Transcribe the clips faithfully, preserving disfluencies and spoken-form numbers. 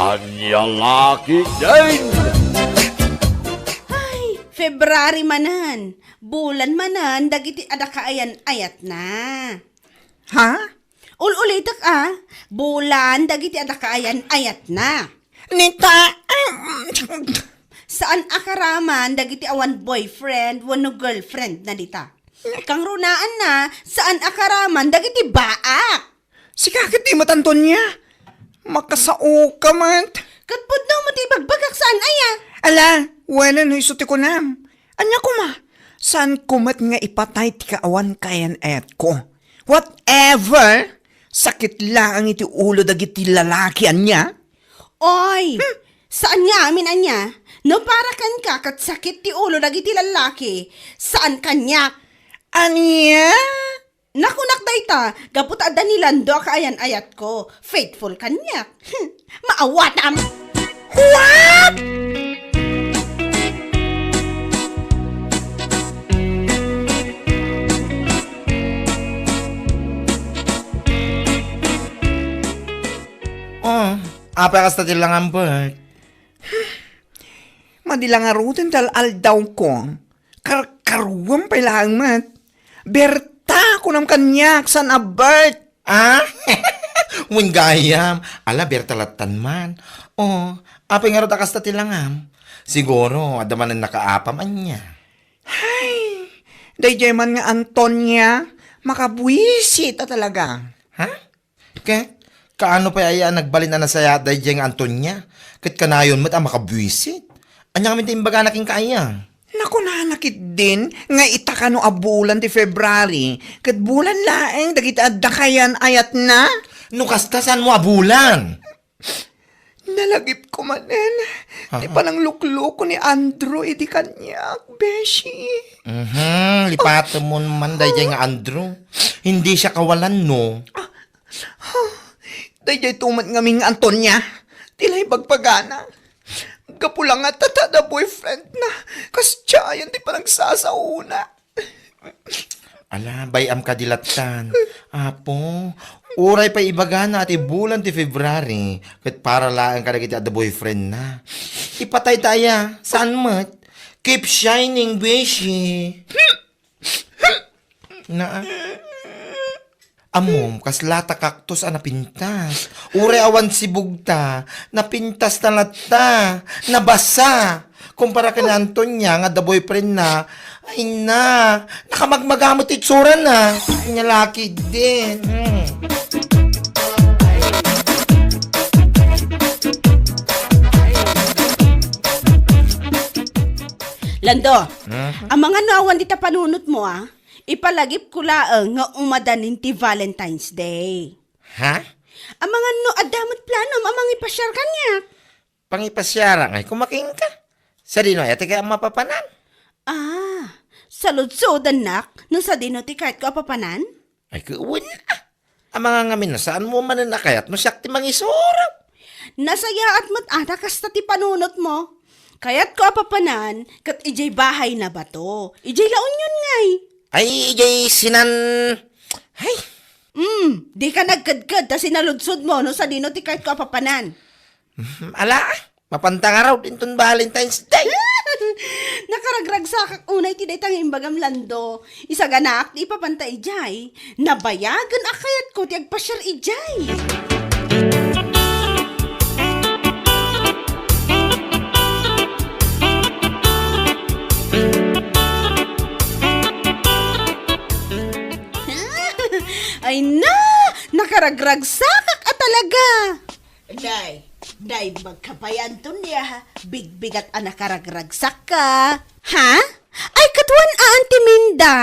Ania la ketdin? Ay, February manen. Bulan manen dagiti adda kaayan-ayatna. Ha? Ul-ulitek a, bulan dagiti adda kaayan-ayatna. Nita, Saan a karaman dagiti awan boyfriend wenno girlfriend na dita. Kangrunaanna, saan a karaman dagiti baak. Sika ket di met, Antonia. Makasaoka met. Ket pudno met ti ibagbagak saan aya. Ala, wenno no isu ti kunam. Ania koma, saan ko met nga ipatay ti kaawan kaayan-ayatko. Whatever, sakit laeng iti ulo dagiti lalaki, ania? Oy, saan nga amin ania? No para kenka ket sakit ti ulo dagiti lalaki, saan kaniak. Ania? Nakunak dayta, gapu ta adda ni Lando a kaayan-ayatko. Faithful kaniak. Maawatam! What? Oh, apay kasta ti langam, Bert? Madi la ngaruden ti al-aldawko. Karkaruam pay laeng met. Berta, kunam kaniak, saan a Bert? Ah? Wen gayam. Ala, Berta lattan man. Oh, apay ngarud a kasta ti langam? Siguro, adda manen nakaapam, ania? Hay, daydiay man nga Antonia, makabuisit a talaga. Ha? Ket, kaano pay aya a nagbalin a nasayaat daydiay nga Antonia? Ket kanayon met a makabuisit. Ania ngamin ti imbagana kenka aya? Nakunana ketdin nga ita kano a bulan ti February, ket bulan laeng dagiti adda kaayan-ayatna? No kasta, saanmo a bulan? Nalagipko manen ti Aha. pananglukloko ni Andrew idi kaniak, beshi. Mhm, lipatemon man daydiay nga Andrew. Hindi siya kawalan, no? Ah, Daydiay tumet ngamin nga Antonia, ti la ibagbagana. Gapu la nga ta adda boyfriend na, kasdiayen ti panagsasaona. Ala, bay-am kadi lattan. Apo, uray pay ibagana a ti bulan ti February, ket para laeng kadagiti adda boyfriend na. Ipatay ta aya, saan met? Keep shining, beshi. Na, ah. Ammom, kasla ta kaktus a napintas. Uray awan sibugta, napintas ta latta, nabasa. Kumpara ken ni Antonia nga adda boyfriend na, ay na, nakamagmaga met ti itsurana. Ania la ketdin. Hmm. Lando, Mhm. amangan no awan dita panunotmo, a? Ipalagipko laeng nga umadanin ti Valentine's Day. Ha? Amangan no adda met planom a mangipasiar kaniak. Pangipasiarak ngay koma kenka. Sadino aya ti kayat a mapapanan? Ah, saludsodannak no sadino ti kayatko a papanan? Ay, ket wen, a. Amangan ngamin no saanmo manen a kayat no siak ti mangisuro. Nasayaat met a ta kasta ti panunotmo. Kayatko a papanan ket idiay bahay na bato. Idiay La Union ngay. Ay, idiay sinan-, ay. Hmm, dika nagkedked ta sinaludsodmo no sadino ti kayatko a papanan. Hmm, ala, mapanta ngarud inton Valentine's Day. Nakaragragsakak unay ti dayta nga imbagam, Lando. Isaganaak ti ipapanta idiay. Nabayagen a kayatko ti agpasiar idiay. Ay na! Nakaragragsakak a talaga! Nay, nay, magkapayan to niya, ha? Bigbigat a nakaragragsakka. Ha? Ay, katuan a, Auntie Minda,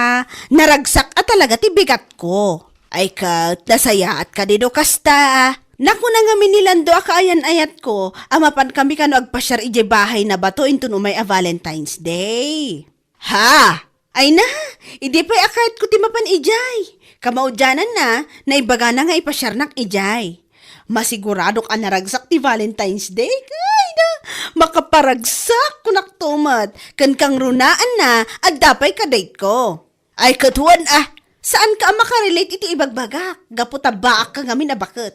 naragsak a talaga ti bigatko. Ay, ket, nasayaat kadi no kasta. Nakuna ngamin ni Lando a kaayan-ayatko, a mapan kami kano agpasiar idiay bahay na bato inton umay a Valentine's Day. Ha? Ay na, idi pay a kayatko ti mapan idiay. Kamaudiananna, naibagana nga ipasiarnak idiay. Masiguradok a naragsak ti Valentine's Day. Ay na, makaparagsak, kunak tumet. Ken kangrunaanna, adda pay ka-date ko. Ay, katuan a, saanka a makarelate iti ibagbagak, gapu ta baakka ngamin a baket.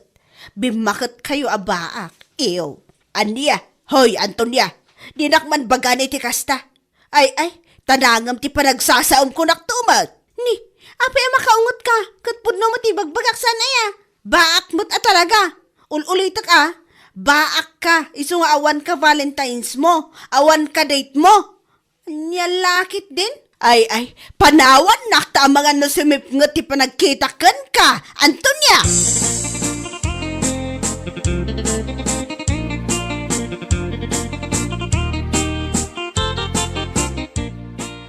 Bimmaketkayo a baak. Ew. Ania? Hoy, Antonia! Dinak man bagana iti kasta. Ay, ay, tanangem ti panagsasaom kunak to met. Ni, apay a makaungot ka? Ket pudno met ti ibagbagak saan aya? Baak met a talaga. Ul-ulitek a. Baak ka, isu nga awan ka Valentine's mo, awan ka date mo. Ania la ketdin? Ay, ay, panawannak ta amangan no sumipnget ti panagkitak kenka, Antonia!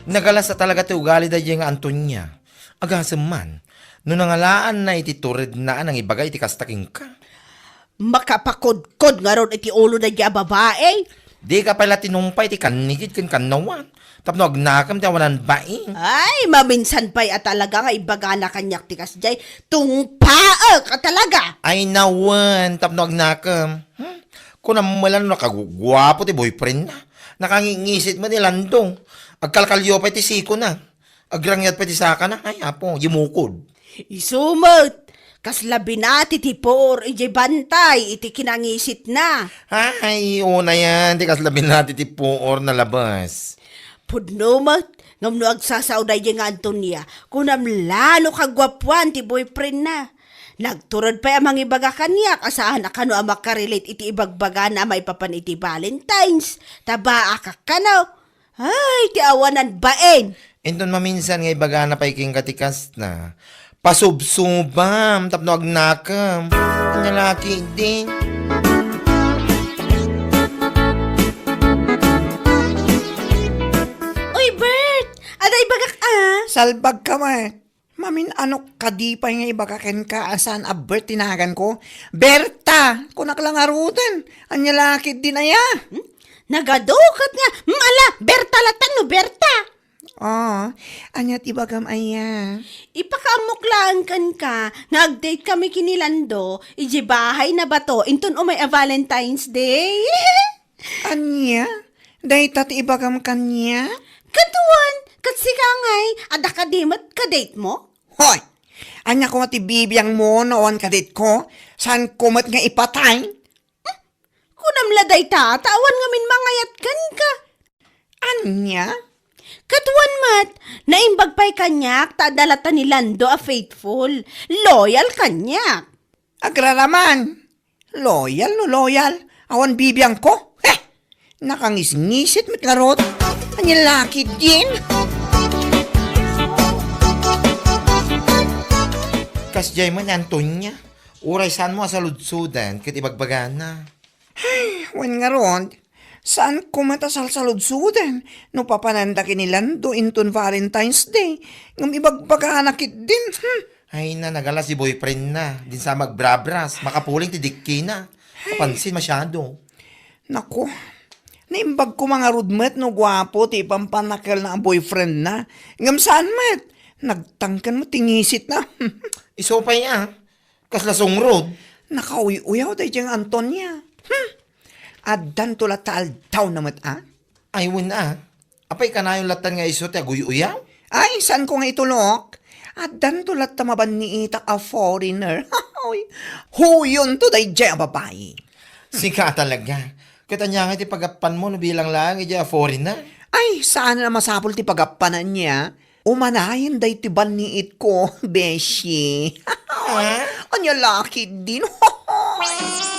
Nagalas a talaga ti ugali daydiay nga Antonia. Agasem man, no nangalaanna iti turedna a nangibaga iti kasta kenka. Makapakodkod ngarud iti ulo daydiay a babai. Dika pay la tinungpay ti kannigid ken kannawan tapno agnakem ti awanan bain. Ay, maminsan pay a talaga nga ibagana kaniak ti kasdiay, tungpaek a talaga. Ay, nawen, tapno agnakem. Hmm? Kunam met la no nakaguguapo ti boyfriendna. Nakangingisit met ni Lando. Agkalkalio pay ti sikona. Agrangyat pay ti sakana. Ay, apo, yumukod. Isu met, kasla binati ti puor idiay bantay iti kinangisitna. Ay, unayan ti kasla binati ti puor nalabas. Pudno met, ngem no agsasao daydiay nga Antonia, kunam la no kaguapuan ti boyfriendna. Nagtured pay a mangibaga kaniak a saan a kano a makarelate iti ibagbagana a maipapan iti Valentine's. Ta baak a kano. Ay, ti awanan bain! Inton maminsan nga ibagana pay kenka ti kasta, pasubsubam tapno agnakem. Ania la ketdin? Uy, Bert! Adda ibagak a! Salbag ka met. Mamin-anok kadi pay nga ibaga kenka a saan a Bert ti naganko? Berta! Kunak la ngaruden. Ania la ketdin aya? Hmm? Nagadu ket nga, hmm, ala, Berta latta no Berta! Ah, ania ti ibagam aya? Ipakaammok laeng kenka nga ag-date kami ken ni Lando idiay bahay na bato inton umay a Valentine's Day. Ania? Dayta ti ibagam kaniak? Kaduan, ket sika ngay, adda kadi met ka-date mo? Hoy! Ania koma ti bibiangmo no awan ka-date ko? Saanko met nga ipatay? Kunam la dayta, ta awan ngamin mangayat kenka. Ania? Kaduan met, naimbag pay kaniak ta adda latta ni Lando a faithful, loyal kaniak. Agraraman. Loyal no loyal, awan bibiangko. Heh! Nakangisngisit met ngarud. Ania la ketdin? Kasdiay met ni Antonia. Uray saanmo a saludsodan ket ibagbagana. Ay, wen ngarud, saanko met a salsaludsodan no papananda ken ni Lando inton Valentine's Day, ngem ibagbagana ketdin. Hmm. Ay na, nagalas ti boyfriendna. Din sa magbrabras, makapuling ti dikkina. Ay. Mapansin masyado. Naku, naimbag ko mangarud met no guapo ti ipampannakelna a boyfriendna. Ngem saan met, nagtangken met ti ngisitna. Isu pay a. Kasla sungrod. Nakauy-uyaw daydiay nga Antonia. Hmm. Addanto latta aldawna met a. Ay, wen a. Apay kanayon lattan nga isu ti aguy-uyaw? Ay, saanko nga itulok? Addanto latta mabanniitak a foreigner. Hoy, huyonto daydiay a babai. Sika talaga. Ket ania nga ti pagappanmo no bilang laeng idiay a foreigner? Ay, saan a masapul ti pagappanan niya. Umanayen daytoy banniitko, beshi. Ha? Ania la ketdin? Hmm.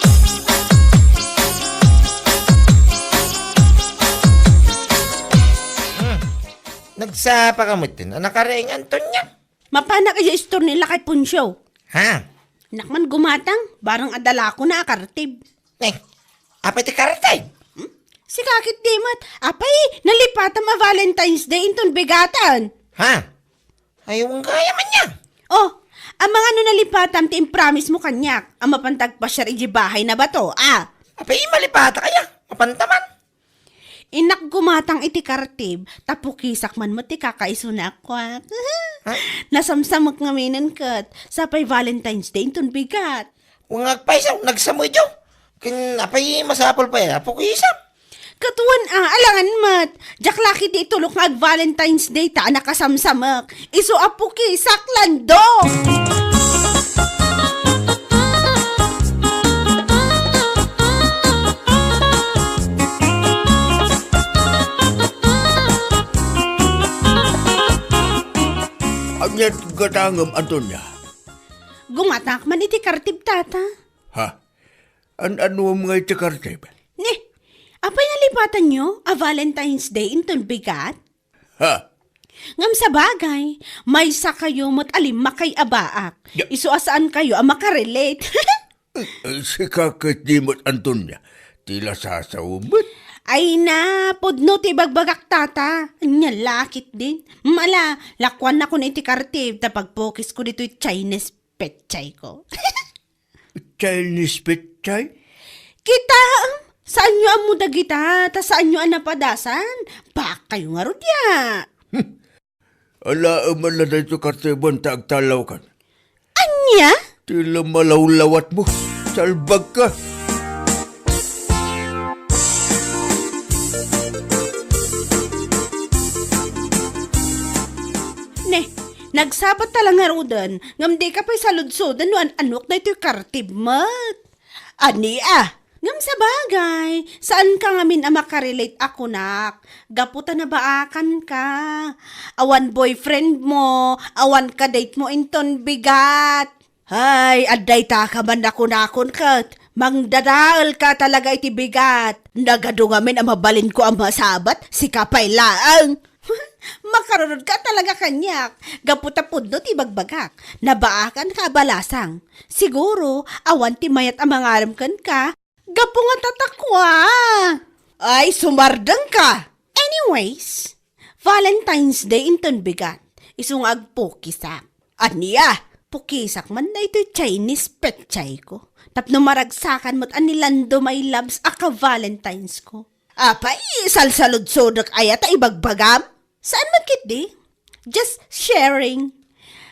Nagsapa ka met, a nakariing Antonia. Mapanak idiay store ni Lakay Poncio. Ha? Nak man gumatang, barang adda lakona a kartib. Eh, apay ti kartib? Hmm? Sika ketdi met, apay, nalipatam a Valentine's Day inton bigatan. Ha? Ay, wen gayam aya. Oh, amangan no nalipatam ti impromise mo kaniak, a mapanta agpasiar idiay bahay na bato, a? Apay, malipatak aya, mapanta man. Innak gumatang iti kartib, ta pukisak man met ti kakaisuna a kuak. Ha? Nasamsamek ngaminen ket, sapay Valentine's Day inton bigat. Wen nga agpayso, nagsameyo. Ken apay masapul pay a pukisak? Ket wen a, alangan met. Diak la ketdi itulok nga ag-Valentine's Day ta a nakasamsamek. Isu a pukisak, Lando! Ket gatangem, Antonia. Gumatak man iti kartib, Tata. Ha? An-anuem nga iti kartib? Ni, apay nalipatanyo a Valentine's Day inton bigat? Ha? Ngem sabagay, maysa kayo met a limmakay a baak. Ya- Isu a saan kayo a makarelate. Eh, eh, sika ket di met, Antonia, ti la sasaw met. Ay na, pudno ti ibagbagak, Tata. Ania la ketdin. Mala, lakuannakon iti kartib ta pagpukisko ditoy Chinese pechay ko. Chinese pechay? Kita, saanyo ammo dagita, ta saanyo a napadasan. Baak kayo ngarud ya. Hmm. Alaem man la daytoy kartibem ta agtallawkan. Ania? Ti la malawlawatmo. Salbagka. Ne, nagsabat ta la ngaruden, ngem dika pay saludsoden no an-anok daytoy kartib met. Ania? Ngem sabagay, saanka ngamin a makarelate a kunak, gapu ta nabaakanka. Awan boyfriend mo, awan kadate mo inton bigat. Hay, adda itaka man a kunakon ket, mangdadaelka talaga iti bigat. Nagadu ngamin a mabalinko a masabat, sika pay laeng. Makarurodka talaga kaniak. Gapu ta pudno ti ibagbagak. Nabaakanka a balasang. Siguro, awan ti mayat a mangarem kenka. Gapu nga tatakwa. Ay, sumardengka. Anyways, Valentine's Day inton bigat. Isu nga agpukisak. Ania? Pukisak man daytoy Chinese pechay ko. Tapno maragsakan met a ni Lando my loves a ka-Valentine's ko. Apay, salsaludsodek aya ta ibagbagam? Saan man ketdi? Just sharing.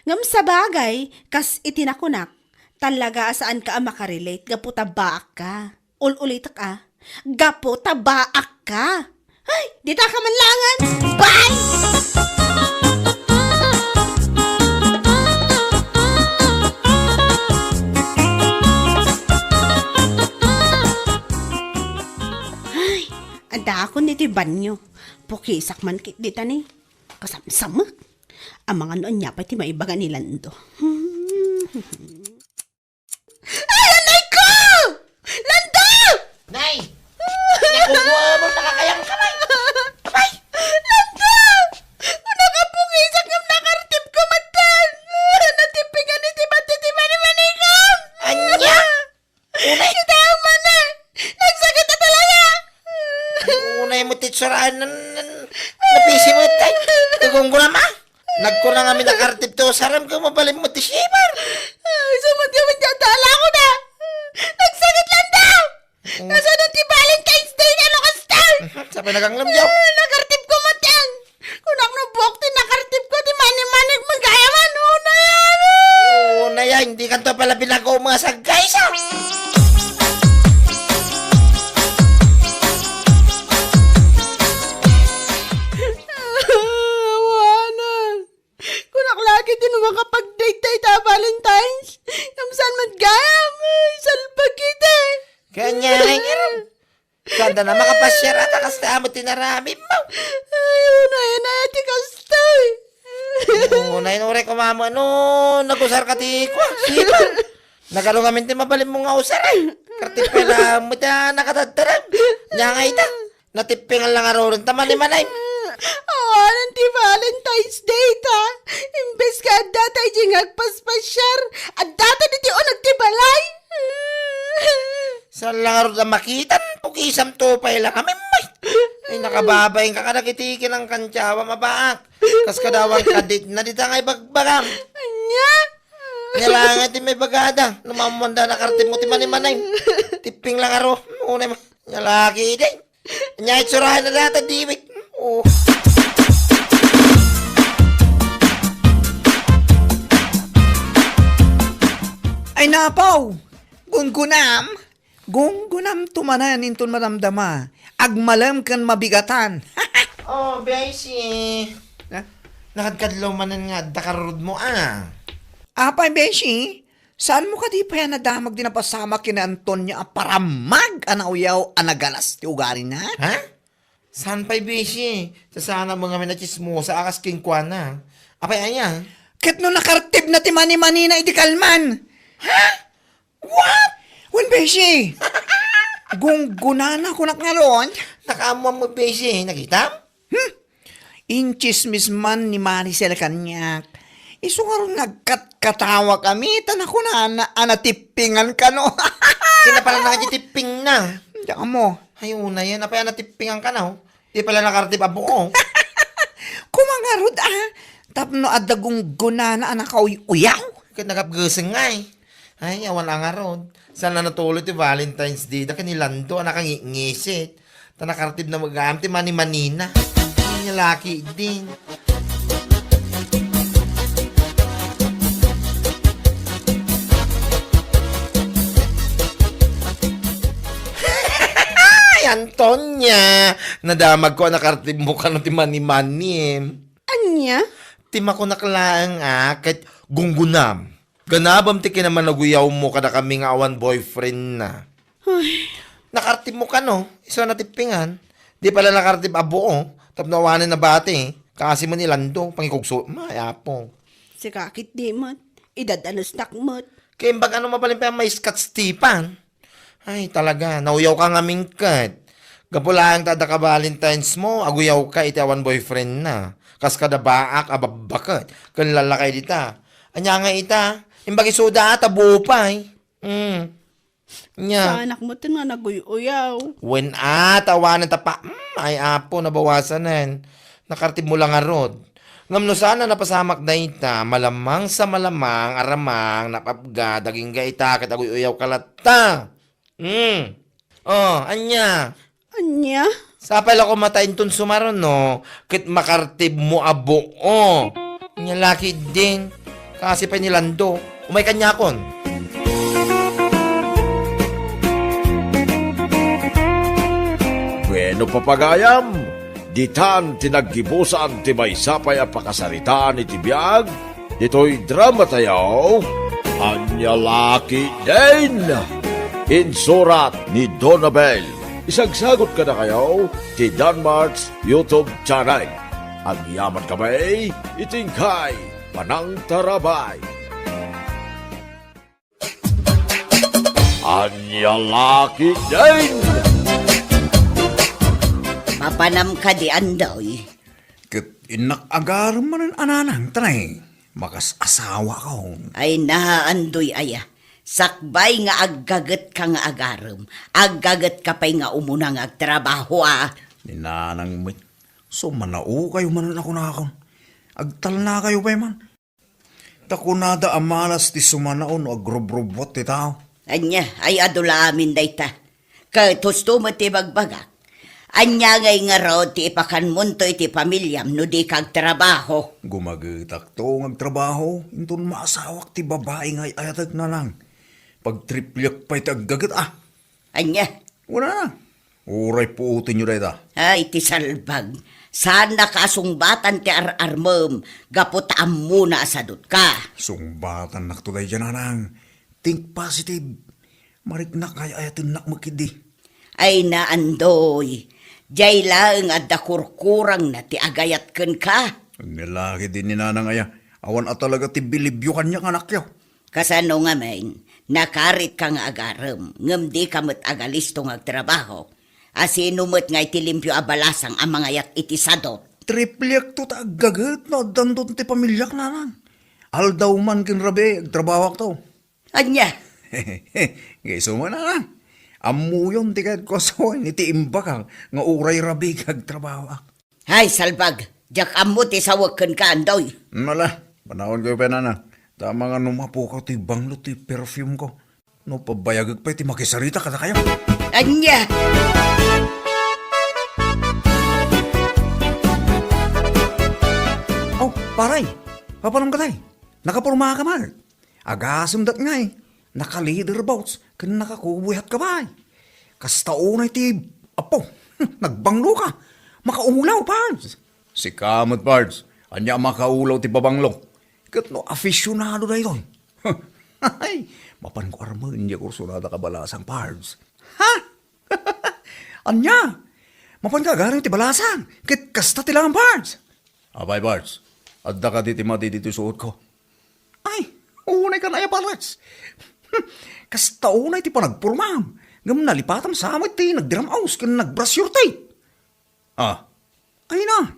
Ngem sabagay, kas iti nakunak, talaga a saanka a makarelate gapu ta baakka. Ul-ulitek a, gapu ta baakka. Ay, ditaka man langen. Bye! Ay, adakon iti banyo. Pukisak man ketdi tani. Kasamsamek. Amangan no ania pay ti maibaga ni Lando. Ay, anay ko! Lando! Nay! Naku, mo, mo, nakakayang ka, Nay! Abay! Lando! Nakapukisak ngem nakartib ko met. Natipingan iti bati ti manimanikam! Ania? Unay. Kita man eh. Nagsakit na talaga. Unay mo ti itsura, nan, nan, napisi mo, tay. Tugong ko naman. Nagkuna nga mi nakartib to, saram ka mabalin mo ti shiver. Ay, sumat ka man dyan, tala ko na. Nagsakit lang daw. Mm. Nasa na ti Valentine's Day na, no, kastan? Sa pinagang lamyaw. Nakartib ko man yan. Kunak no buok ti nakartib ko, ti mani-manik, magaya man, oh, na yan. Oh, na yan, di kanto pala binago mga sagkay, sa. Awanan. Kunak lagi ti no makapag-date tayo ta Valentine's. Ngem saan man gayam? Ay, salbag iti. Kanya, kanya. Saan da na makapasiar ata kasta amo ti naramid mo? Ay, unay na ti kastoy. Unay no rek umamo no nagusar ka ti kwa. Sino? Nagaro ngamin ti mabalin mo nga usar ay. Kartipela mo ta nakatadtarag. Nya nga ita. Natippingan lang aruron ta manimanay. Awanan ti Valentine's Day ta. Imbes ka adda ta iti nga agpaspasiar, adda ta diti uneg ti balay. Saan lang arud a makitan, pugisam to pay lang kami, may. Ay, nakababain ka kadagiti kinangkantyawa, mabaak. Kas kadawan kadit na dita nga ibagbagam. Anya? Kailangan ti may bagada, no mamuanda na kartib mo ti manimanay. Tipping lang aro, unay mo. Nya lagi, day. Nya itsurahan na data, diwit. Oh. Ay, napaw! Gungunam! Gungunam tumanan inton madamdama. Agmalem ken mabigatan. Oh, Beshi. Ha? Nakadkadlaw manen nga adda karurod mo, ah. Apay, Beshi? Saan mo kadi pay a nadamag ti napasamak ken ni Antonio a paramag a nauyaw a nagalas ti ugalina? Ha? Saan pay, Beshi? Sasana mo ngamin a tsismosa a kas kenkuana. Apay aya? Ket no nakartibna ti manimanina idi kalman. Ha? What? Wen, beshi. Gunggunana kunak ngarud. Nakaammoan mo, beshi. Nakitam? Hmm? Inchismis man ni Maricel kaniak. Isu ngarud nga agkatkatawak kami, ta nakunana a natippingan kano. Sino pala nga tipping na? Diak ammo. Ay, una yan. Apay a natippingan kano? Di pala nakartib a buo. Kumangarud, ah. Tapno adda gunggunana a nakauy-uyaw. Ket nagapgeseng ngay. Ay, awan a ngarud. Saan na natuloy ti Valentine's Day da ken ni Lando a nakangitngisit. Ta nakartib na magam ti manimanina. Ay, laki din. Ay, Antonia! Nadamag ko a nakartib mo kano ti manimanim. Ania? Ti makunak laeng a ket gunggunam. Ganabam ti kinamanaguyaw mo kadakami nga awan boyfriend na. Ay. Nakartib mo kano, isu a natippingan. Di pala nakartib a buo, tapno awanen nabati. Kaasi man ni Lando, pangikugso, may apo. Sika ket di met, idadanesnak met. Kaya imbag ano mabalin pa yung may Scott Stefan? Ay, talaga, nauyaw ka ngamin ket. Gapu laeng ta adda ka Valentine's mo, aguyaw ka iti awan boyfriend na. Kas kada baak a babbaket, ken lalakay dita. Anya nga ita, imbag isuda ata buo pay. Mm. Nya. Saanak mo ten nga naguy-uyaw. Wen a, tawanan ta pa. Mm, ay apo, nabawasanen. Nakartib mo lang ngarud. Ngem no saan a napasamak dayta, malamang sa malamang, aramang, napapga, dagingga ita, ket aguy-uyaw ka latta. Hmm. Oh, anya? Anya? Sapay la ko mata inton sumaruno, ket makartib mo a buo. Anya laki din. Kasi pay ni Lando. Umay kanyakon. Bueno, papagayam, ditan ti naggibusan ti maysa pay a pakasaritaan iti biag, ditoy drama tayo, Anya Laki Din! Insurat ni Donabel. Isagsagot kadakayo ti Danmart's YouTube channel. Agyaman kami iti inkay panangtarabay. Anya Laki Din! Mapanam kadi, Andoy? Ket innak agarem manen a nanang, tanay, makas-asawakon. Ay, na, Andoy, aya. Sakbay nga aggaget ka nga agarem, aggaget ka pay nga umuna nga agtrabaho, a. Ni nanang met, sumanao kayo manen a kunakon. Agtalna kayo pay man. Ta kunada a malas ti sumanao no agrubrubbuat ti tao. Ania, ay adu la amin dayta. Ket husto met ti bagbagak. Ania ngay ngarud ti ipakanmonto iti pamiliam no dika agtrabaho? Gumagetakto nga agtrabaho, inton maasawak ti babai nga ay-ayatek, nanang. Pagtripliek pay ti aggaget, a. Ania? Wala na. Uray puotenyo dayta. Ay, ti salbag. Saannak a sungbatan ti ar-armem gapu ta ammona a sadutka. Sungbatannakto daydiay, nanang. Think positive. Mariknak nga ay-ayatennak met ketdi. Ay, na, Andoy. Diay laeng adda kurkurangna ti agayat kenka. Ania la ketdi ni nanang, aya. Awan a talaga ti bilibyo kaniak, anakyo. Kasano ngamin, nakaritka nga agarem, ngem dika met agalisto nga agtrabaho? A sino met ngay ti limpio a balasang a mangayat iti sadot? Tripliekto ta aggaget no addanton ti pamiliak, nanang. Aldaw man ken rabii, agtrabahoakto. Ania? Nga isu man, nanang. Ammoyon ti kayatko a sawen iti imbagak nga uray rabii agtrabahoak. Hay, salbag! Diak ammo ti sawek kenka, Andoy. Mala, panawankayo pay, nanang. Ta amangan no mapukaw ti banglo ti perfume ko. No pabayagek pay ti makisarita kadakayo. Ania? Oh, paray! Papanam ka, tay? Nakaporma ka man? Agasem dat ngay, naka-leather boots ken nakakubuy hat ka pay. Kasta unay ti, apo, nagbanglo ka. Makaulaw, Pards. Sika met, Pards. Ania a makaulaw ti pabanglo? Ket no afisyonado daytoy. Ay, mapan ko armen, diak kursunada ka balasang, Pards. Ha? Ania? Mapan ka agarem ti balasang, ket kasta ti laeng, Pards. Apay, Pards, adda kadi ti madi ditoy suotko? Unay kan aya, Pards. Kasta unay ti panagpurmam. Ngem nalipatam sa met ti nagdiram-os ken nagbrasyorte. Ah. Ay na.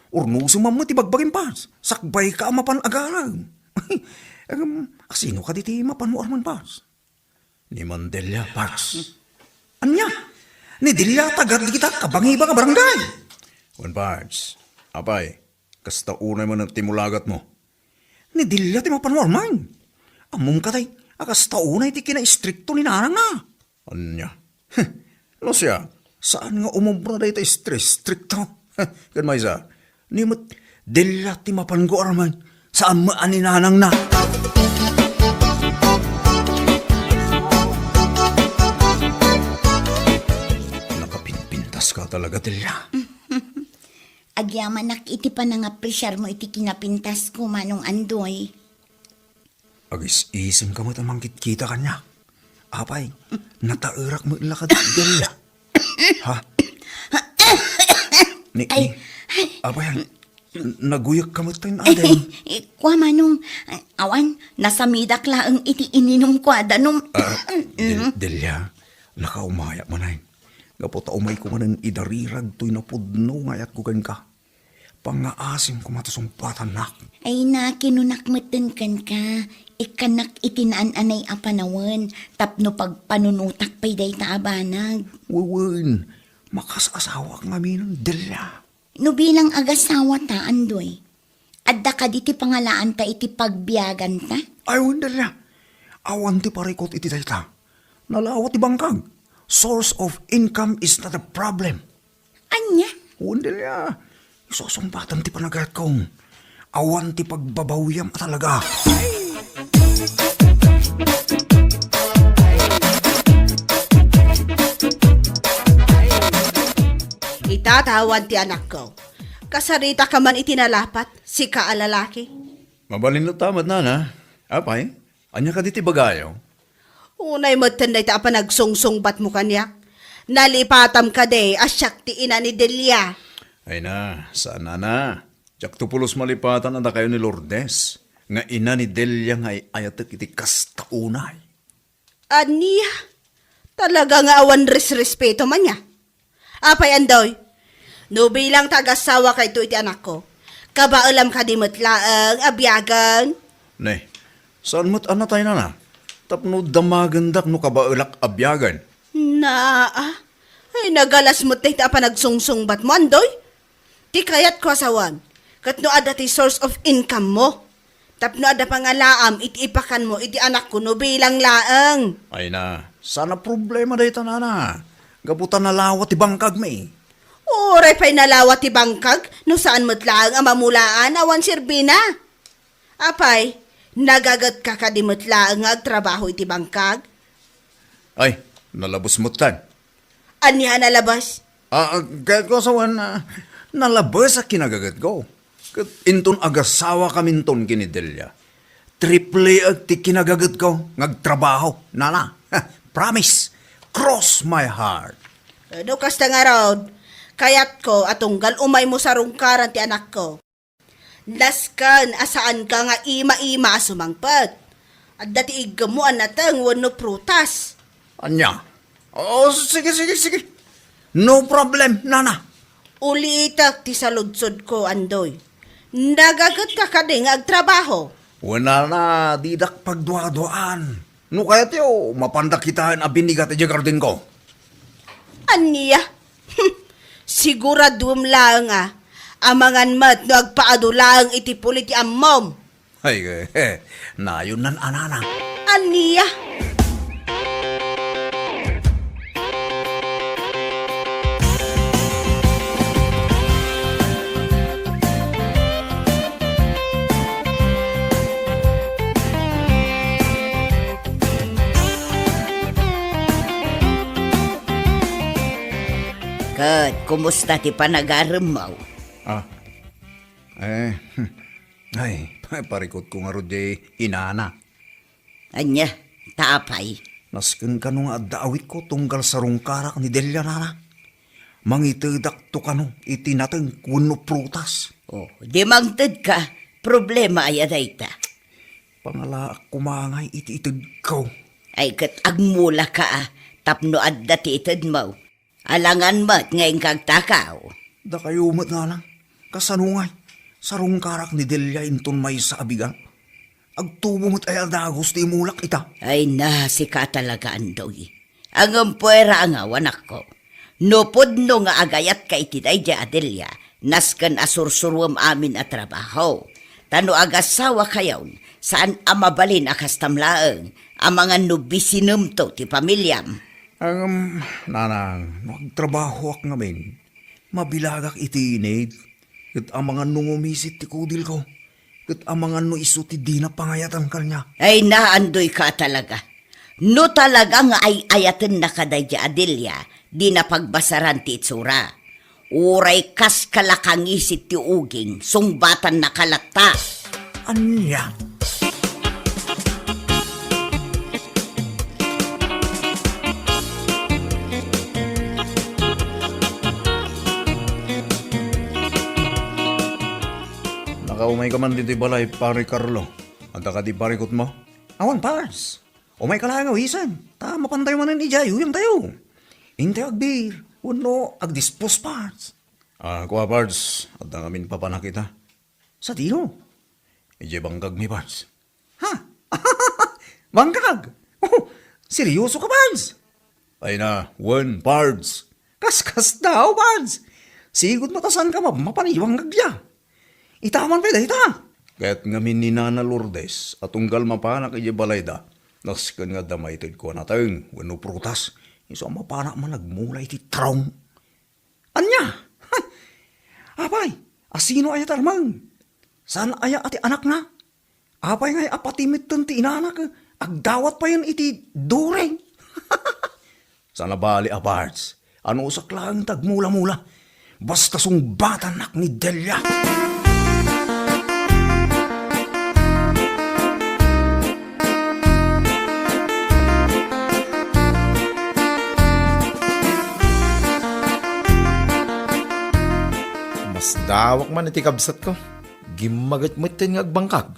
Urnosem man met ti bagbagim, Pards. Sakbay ka a mapan agarem. Em, asino kadi ti mapan mo arman, Pards? Ni Mandelia, Pards. Ania? Ni Delia, taga dagita kabangibang a barangay. Wen, Pards. Apay, kasta unay man ti mulagat mo. Ni Delia ti mapan mo arman. Ammom kadi, a kasta unay ti kinaistrikto ni nanangna. Ania? No siya, saan nga umobra dayta istri-, istrikto? Ken maysa, ni met Delia ti mapanko arman, saan met a ni nanangna. Nakapinpintas ka talaga, Delia. Agyamanak iti panangapresiar mo iti kinapintas ko, Manong Andoy. Agis-isem ka met a mangkitkita kaniak. Apay, nataerak met la kadi, Delia. Ha? Ni, Ay, ni, ay. Apay, naguyek ka met ten, Adeng. Eh, kua, Manong, awan, nasamidak laeng iti ininom ko a danum. Ah, Del-, Delia, nakaumayak manen. Gapu ta umayko manen idarirag toy napudno nga ayatko kenka. Pangngaasim koma ti sungbatannak. Ay na, kinunak metten kenka, ikkanak iti naan-anay a panawen, tapno pagpanunotak pay dayta a banag. Wen, makasasawak ngamin, Delia. No bilang agasawa ta, Andoy, adda kadi ti pangalaanta iti pagbiaganta? Ay, wen, Delia. Awan ti parikut iti dayta. Nalawa ti bangkag. Source of income is not a problem. Ania? Wen, Delia. Isusungbatam ti panagayatko. Awan ti pagbabawiam a talaga. Ita ta awan ti anakko. Kasarita ka man iti nalapat, sika a lalaki. Mabalin no ta met, nana. Apay, ania kadi ti bagayo? Unay metten dayta a panagsungsungbatmo kaniak. Nalipatam kadi a siak ti ina ni Delia. Ay na, saan, nana. Diakto pulos malipatan a dakayo ni Lourdes, nga ina ni Delia nga ay-ayatek iti kasta unay. Ania? Talaga nga awan resrespeto man nia. Apay, Andoy? No bilang ta agasawa kayto iti anakko, kabaelam kadi met laeng a biagen? Ne, saan met a natay, nana? Tapno damagendak no kabaelak a biagen. Naa, ay nagalas met dayta a panagsungsungbatmo, Andoy. Ti kayatko a sawen, ket no adda ti source of income mo, tapno adda pangalaam iti ipakanmo iti anakko no bilang laeng. Ay na, saan a problema dayta, nana. Gapu ta nalawa ti bangkagmi. Uray pay nalawa ti bangkag, no saan met laeng a mamulaan awan serbina. Apay, nagagetka kadi met laeng nga agtrabaho iti bangkag? Ay, nalabes metten. Ania a nalabes? Ah, ah, kayatko a sawen, ah, nalabes a kinagagetko. Ket inton agasawakaminton ken ni Delia, triple ti kinagagetko nga agtrabaho, nana. Promise. Cross my heart. Eh, no kasta ngarud, kayatko a tunggal umaymo sarungkaran ti anakko. Nasken a saanka nga ima-ima a sumangpet. Adda ti iggemmo a nateng wenno prutas. Ania? Oh, sige, sige, sige. No problem, nana. Ulitek ti saludsodko, Andoy. Nagagetka kadi nga agtrabaho? Wen, nana, didak pagduaduaan. No kayatyo, mapanda kitaen a binigat idiay gardenko. Ania? Siguraduem laeng a, amangan met no agpaadu laeng iti puli ti ammom. Ay, eh, nayon nan anana. Ania? Ket kumusta ti panagaremmo? Ah, eh, ay, parikutko ngarud diay inana. Ania, ta apay? Nasken kano nga adda awitko tunggal sarungkarak ni Delia, nana. Mangitedakto kano iti nateng wenno prutas. Oh, di mangtedka, problema aya dayta? Pangalaak koma ngay iti itedko. Ay, ket agmulaka a, tapno adda ti itedmo. Alangan met nga inka agtakaw. Dakayo met, nanang. Kasano ngay? Sarungkarak ni Delia inton maysa a bigat. Agtubo met aya a dagus ti imulak ita. Ay na, sika talaga, Andoy. Ngem puera a ngaw, anakko. No pudno nga agayatka iti daydiay a Delia, nasken a sursuruem amin a trabaho. Ta no agasawakayon, saan a mabalin a kastam laeng, amangan no bisinemto ti pamiliam. Ngem, nanang, no agtrabahoak ngamin, mabilagak iti init, ket amangan no ngumisit ti kudilko, ket amangan no isu ti dina pangayatan kaniak. Ay, naandoyka talaga. No talaga nga ay-ayatennaka daydiay a Delia, dina pagbasaran ti itsura. Uray kas kalakangisit ti uging, sungbatannaka latta. Ania? Nakaumayka man ditoy balay, Pare Carlo. Adda kadi parikutmo? Awan, Pars. Umayka laeng a wisen, ta mapantayo manen idiay uyangtayo. Intayo agbir, wenno agdispos, Pars. Ah, kua, Pars, adda ngamin papanak ita. Sadino? Idiay bangkagmi, Pars. Ha? Bangkag? Oh, seryoso ka, Pars? Ay na, wen, Pars. Kaskasdaaw, Pars. Sigud met a saanka mapmapan iti bangkagda. Itaman pay dayta. Ket ngamin ni Nana Lourdes a tunggal mapanak idiay balayda, nasken nga adda maitedko a nateng wenno prutas, isu a mapanak man agmula iti trong. Ania? Apay, asino aya ti armeng? Saan aya a ti anakna? Apay ngay a pati metten ti inana, agdawat payen iti during? Saan a bali a, Pards. Anusak laeng ti agmula-mula. Basta sungbatannak ni Delia. Masdawak man iti kabsatko. Gimmaget metten nga agbangkag.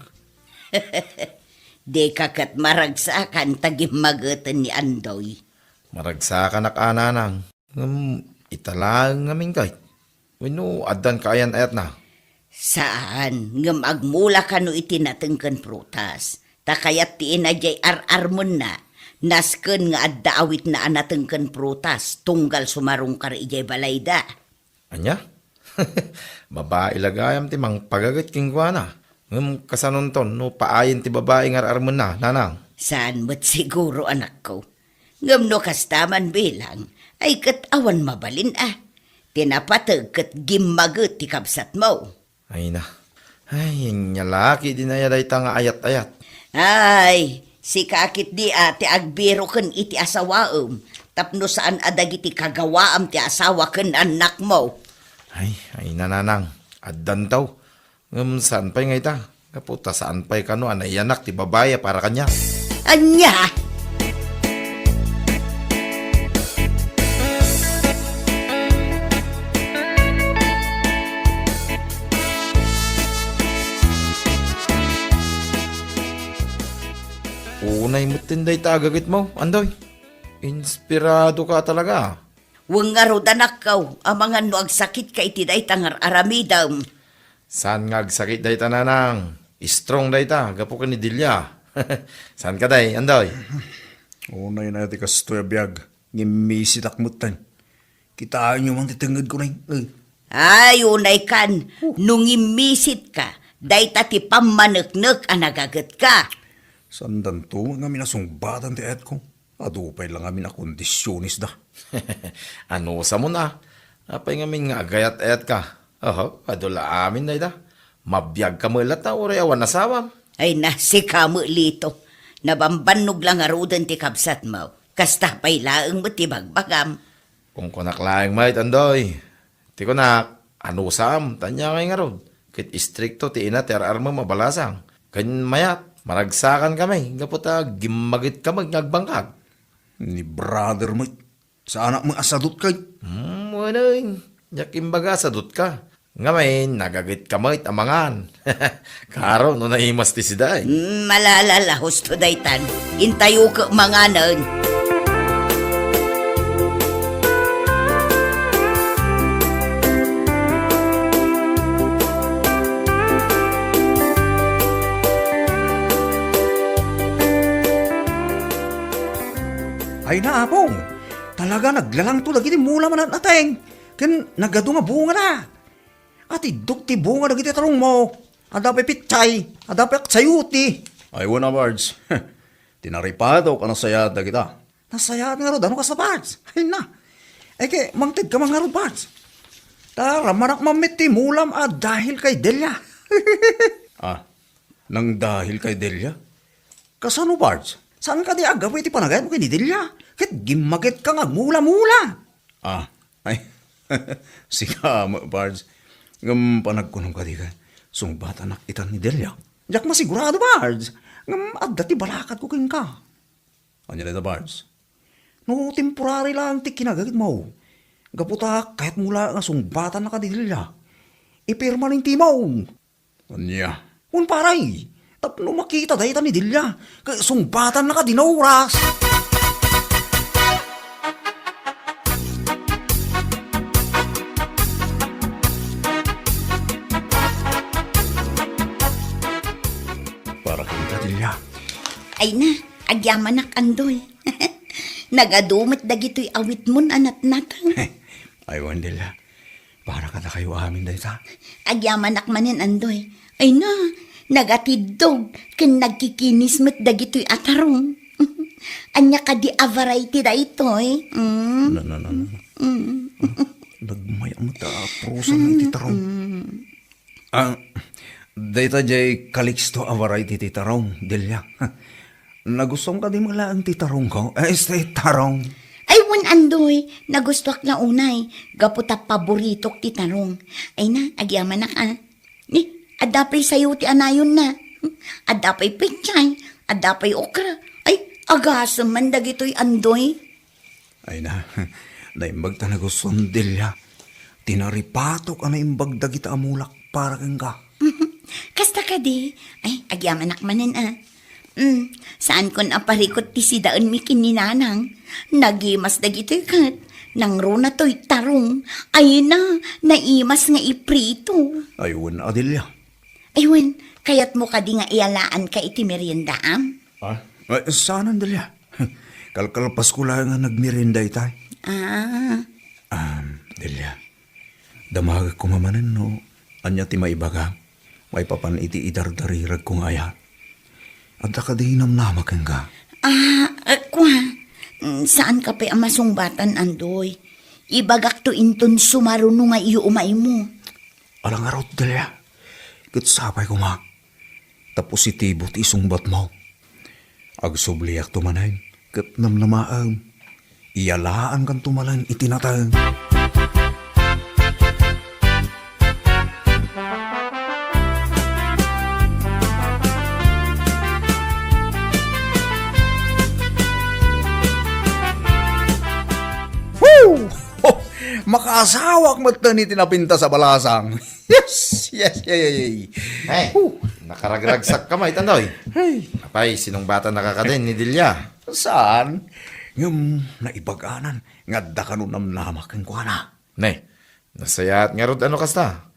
Dika ket maragsakan ta gimmageten ni Andoy. Maragsakanak a, nanang. Ngem ita laeng ngamin kay? Wenno addan kaayan-ayatna? Saan, ngem agmula kano iti nateng ken prutas. Ta kayat ti ina diay ar-armenna, nasken nga adda awitna a nateng ken prutas, tunggal sumarungkar idiay balayda. Ania? Babai la gayam ti mangpagaget kenkuana. Ngem kasanonton no paayen ti babai nga ar-armenna, nanang? Saan met siguro, anakko. Ngem no kasta man bilang, ay ket awan mabalin a. Ti napateg ket gimmaget ti kabsatmo. Ay na. Ay, ania la ketdi aya dayta nga ayat-ayat. Ay, sika ketdi a ti agbiroken iti asawaem, tapno saan a dagiti kagawaam ti asawa ken annakmo. Ay, ay, nanang, addanto. Ngem saan pay nga ita? Gapu ta saan pay kano a naiyanak ti babai a para kaniak. Ania? Unay metten dayta a gagetmo, Andoy. Inspiradoka talaga. Wen ngarud, anakko, amangan no agsakitka iti dayta nga ar-aramidem. Saan nga agsakit dayta, nanang? Strong dayta, gapu ken ni Delia. Saan kadi, Andoy? Unay na ti kastoy a biag, ngimmisitak metten. Kitaenyo man ti tengngedko, nay. Eh. Ay, unay kan, no ngimmisitka, dayta ti pammaneknek a nagagetka. Saandanto ngamin a sungbatan ti ayatko. Adu pay la ngamin a kondisiones da. Anusamon a? Apay ngamin nga agayat-ayatka? Oho, adu la amin dayta. Mabiagka met latta uray awan asawam. Ay na, sika met, Lito. Nabambannog la ngaruden ti kabsatmo. Kasta pay laeng met ti bagbagam. Kunkunak laeng met, Andoy. Ti kunak, anusam, ta ania ngay ngarud, ket istrikto ti ina ti ar-armem a balasang. Ken mayat, maragsakan kami, gapu ta gimmaget kami nga agbangkag. Ni brother met, saanak met a sadut kay? Hmm, wen, diak imbaga a sadut ka. Ngamin, nagagetka met a mangan. Karo no naimas ti sida, eh. Mm, malala, husto daytan. Intayoka manganen. Ay na, Apo. Talaga, naglalangto dagiti mula manatnateng. Ken nagadu nga bungada. Atiddog ti bunga dagiti tarongmo. Adda pay petsay, adda pay aksayote. Ay, wen a, Bards. Tinaripatok a nasayaat dagita. Nasayaat ngarud, ano kasta, Bards? Ay na. Ay, ket mangtedka man ngarud, Bards. Ta ramanak man met ti mulam a dahil kay Delia. Ah, nang dahil kay Delia? Kasano, Bards? Saan kadi a gapu iti panagayatmo ken ni Delia? Ket gimmagetka nga agmula-mula. Ah, ay. Sika met, Bards. Ngem panagkunom kadi ket sungbatannak ita ni Delia? Diak masigurado, Bards. Ngem adda ti balakadko kenka. Ania dayta, Bards? No temporary laeng ti kinagagetmo, gapu ta kayatmo laeng a sungbatannaka ni Delia, ipermanentemo. Ania? Wen, pare, tapno makita dayta ni Delia, ket sungbatannaka dina oras. Para kenka, Delia. Ay na, agyamanak, Andoy. Nagadu met dagitoy awitmon a natnateng. Ay, wen, Delia. Para kadakayo amin dayta. Agyamanak manen, Andoy. Ay na, nagatiddog ken nagkikinis met dagitoy a tarong. Ania kadi a variety daytoy? Mm. No, no, no, no. Mm. Nagmay-am ta a prosa na iti tarong. Mm. Ah, dayta jay Calixto a variety ti tarong, Delia. Nagustuam kadi met laeng ti tarongko. Eh, este tarong. Ay, wen, Andoy, nagustuak nga unay, gapu ta paboritok ti tarong. Ay na, agyamanak, ah. Ni, adda pay sayote a nayonna. Adda pay petsay, adda pay okra. Ay, agasem man dagitoy, Andoy. Ay na, naimbag ta nagustuam, Delia. Tinaripatok a naimbag dagita a mulak para kenka. Kasta kadi? Ay, agyamanak manen, ah. Mm, saankon a parikut ti sidaenmi ken ni Nanang. Nagimas dagitoy ket nangruna toy tarong. Ay na, naimas nga iprito. Ay, wen a, Delia. Ay, wen, kayatmo kadi nga iyalaanka iti meriendaam? Ah, eh, saanen, Delia. Kalkalpasko laeng nga nagmerienda itay. Ah. Um, Delia, damagek koma manen no ania ti maibagam maipapan iti idardariragko nga ayat. Adda kadi namnama kenka? Ah, eh, kua, mm, saanka pay a masungbatan, Andoy. Ibagakto inton sumaruno nga iumaymo. Ala ngarud, Delia. Ket sapay koma ta positibo ti isungbatmo. Agsubliakto manen ket namnamaem. Iyalaankanto manen iti nateng. Woo! Ho! Makaasawak metten iti napintas a balasang. Yes, yes, yes, yes, yes. Ay, Huh. Nakaragragsakka met, Andoy. Ay. Apay, sinungbatannaka kadin ni Delia? Saan? Ngem naibaganan nga adda kano namnama kenkuana. Ne, nasayaat ngarud no kasta.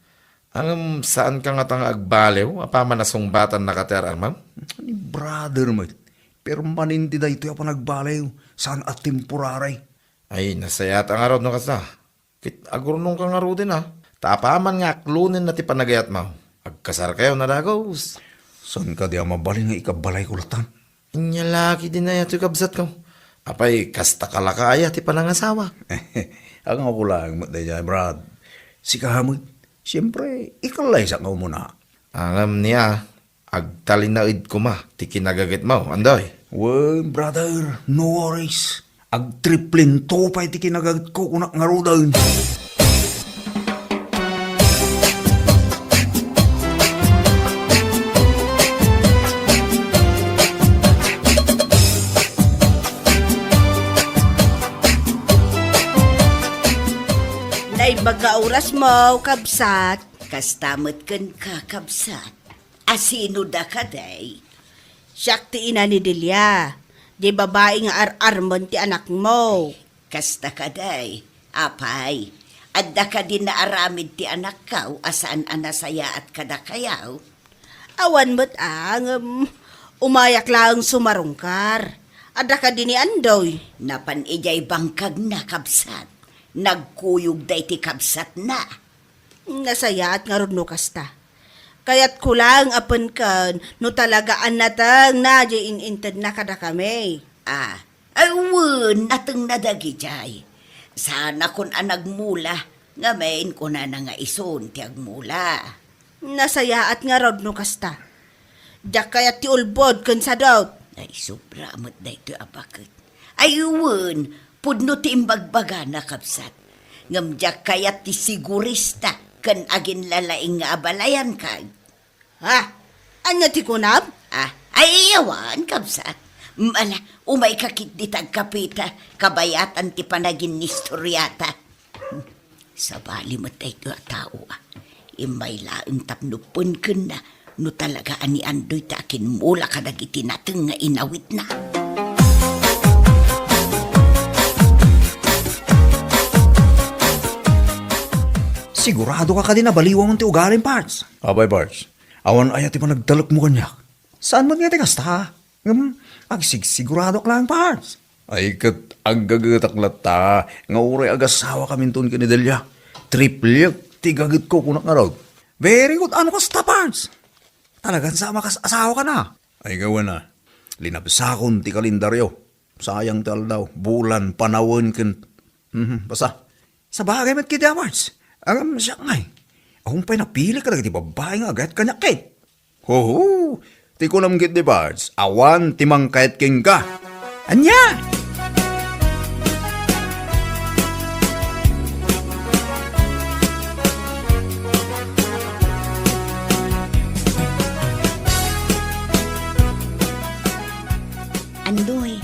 Ngem saanka ngata nga agbaliw apaman a sungbatannaka ti ar-armem? Ni brother met, permanente daytoy a panagbaliw, saan a temporary. Ay, nasayaat ngarud no kasta. Ket agurnongka ngaruden a, ta apaman nga aklonenna ti panagayatmo, agkasarkayo a dagus. Saan kadi a mabalin nga ikabalayko latta? Ania la ketdin aya toy, kabsatko? Apay, kasta ka la ka aya ti panangasawa? Angayko laeng met daydiay, Brad. Sika met, siempre, ikallaysak nga umuna. Ngem nia, agtalinaed koma ti kinagagetmo, Andoy. Wen, brother, no worries. Agtriplento pay ti kinagagetko, kunak ngaruden. Naimbag nga orasmo, kabsat. Kasta met kenka, kabsat. A sino da kadi? Siak ti ina ni Delia, di babai nga ar-armen ti anakmo. Kasta kadi, apay, adda kadi naaramid ti anakkaw a saan a nasayaat kadakayo? Awan met a, ngem umayak laeng sumarungkar. Adda kadi ni Andoy? Napan idiay bangkagna, kabsat. Nagkuyog daydi kabsatna. Nasayaat ngarud no kasta. Kayatko laeng a penken no talaga a natengna diay in-intedna kadakami. Ah, ay wen, natengna dagidiay. Saanakon a nagmula, ngamin kunana nga isun ti agmula. Nasayaat ngarud no kasta. Diak kayat ti ulbod ken sadut. Ay, sobra met daytoy a baket. Ay, wen, pudno ti imbagbagana, kabsat. Ngem diak kayat ti sigurista ken aginlalaing nga abalayan kay. Ha? Ania ti kunam? Ah, ay, awan, kabsat. Mala, umayka ketdi ta agkapita, kabayatan ti panaginnistoriata. Sabali met daytoy a tao, a. Immay laeng tapno penkenna no talaga a ni Andoy ti akimmula kadagiti nateng nga inawitna. Sigurado ka kadi nabaliwan ti ugalim, Pards? Apay, Pards? Awan aya ti panagtalekmo kaniak? Saan met nga ti kasta? Ngem, agsigsiguradoak laeng, Pards. Ay, ket aggagetak latta nga uray agasawakaminton ken ni Delia. Triplek ti gagetko, kunak ngarud. Very good. Ano kasta, Pards? Talagan sa makas-asawakana? Ay, gawana. Linabsakon ti kalendaryo. Sayang ti aldaw, bulan, panawen, ken, mhm, basta. Sabagay met ketdi, Pards. Ngem siak ngay, awan pay napili kadagiti babbai nga agayat kaniak ket. Hoho! Ti kunam ketdi, Pards, awan ti mangkayat kenka. Ania? Andoy,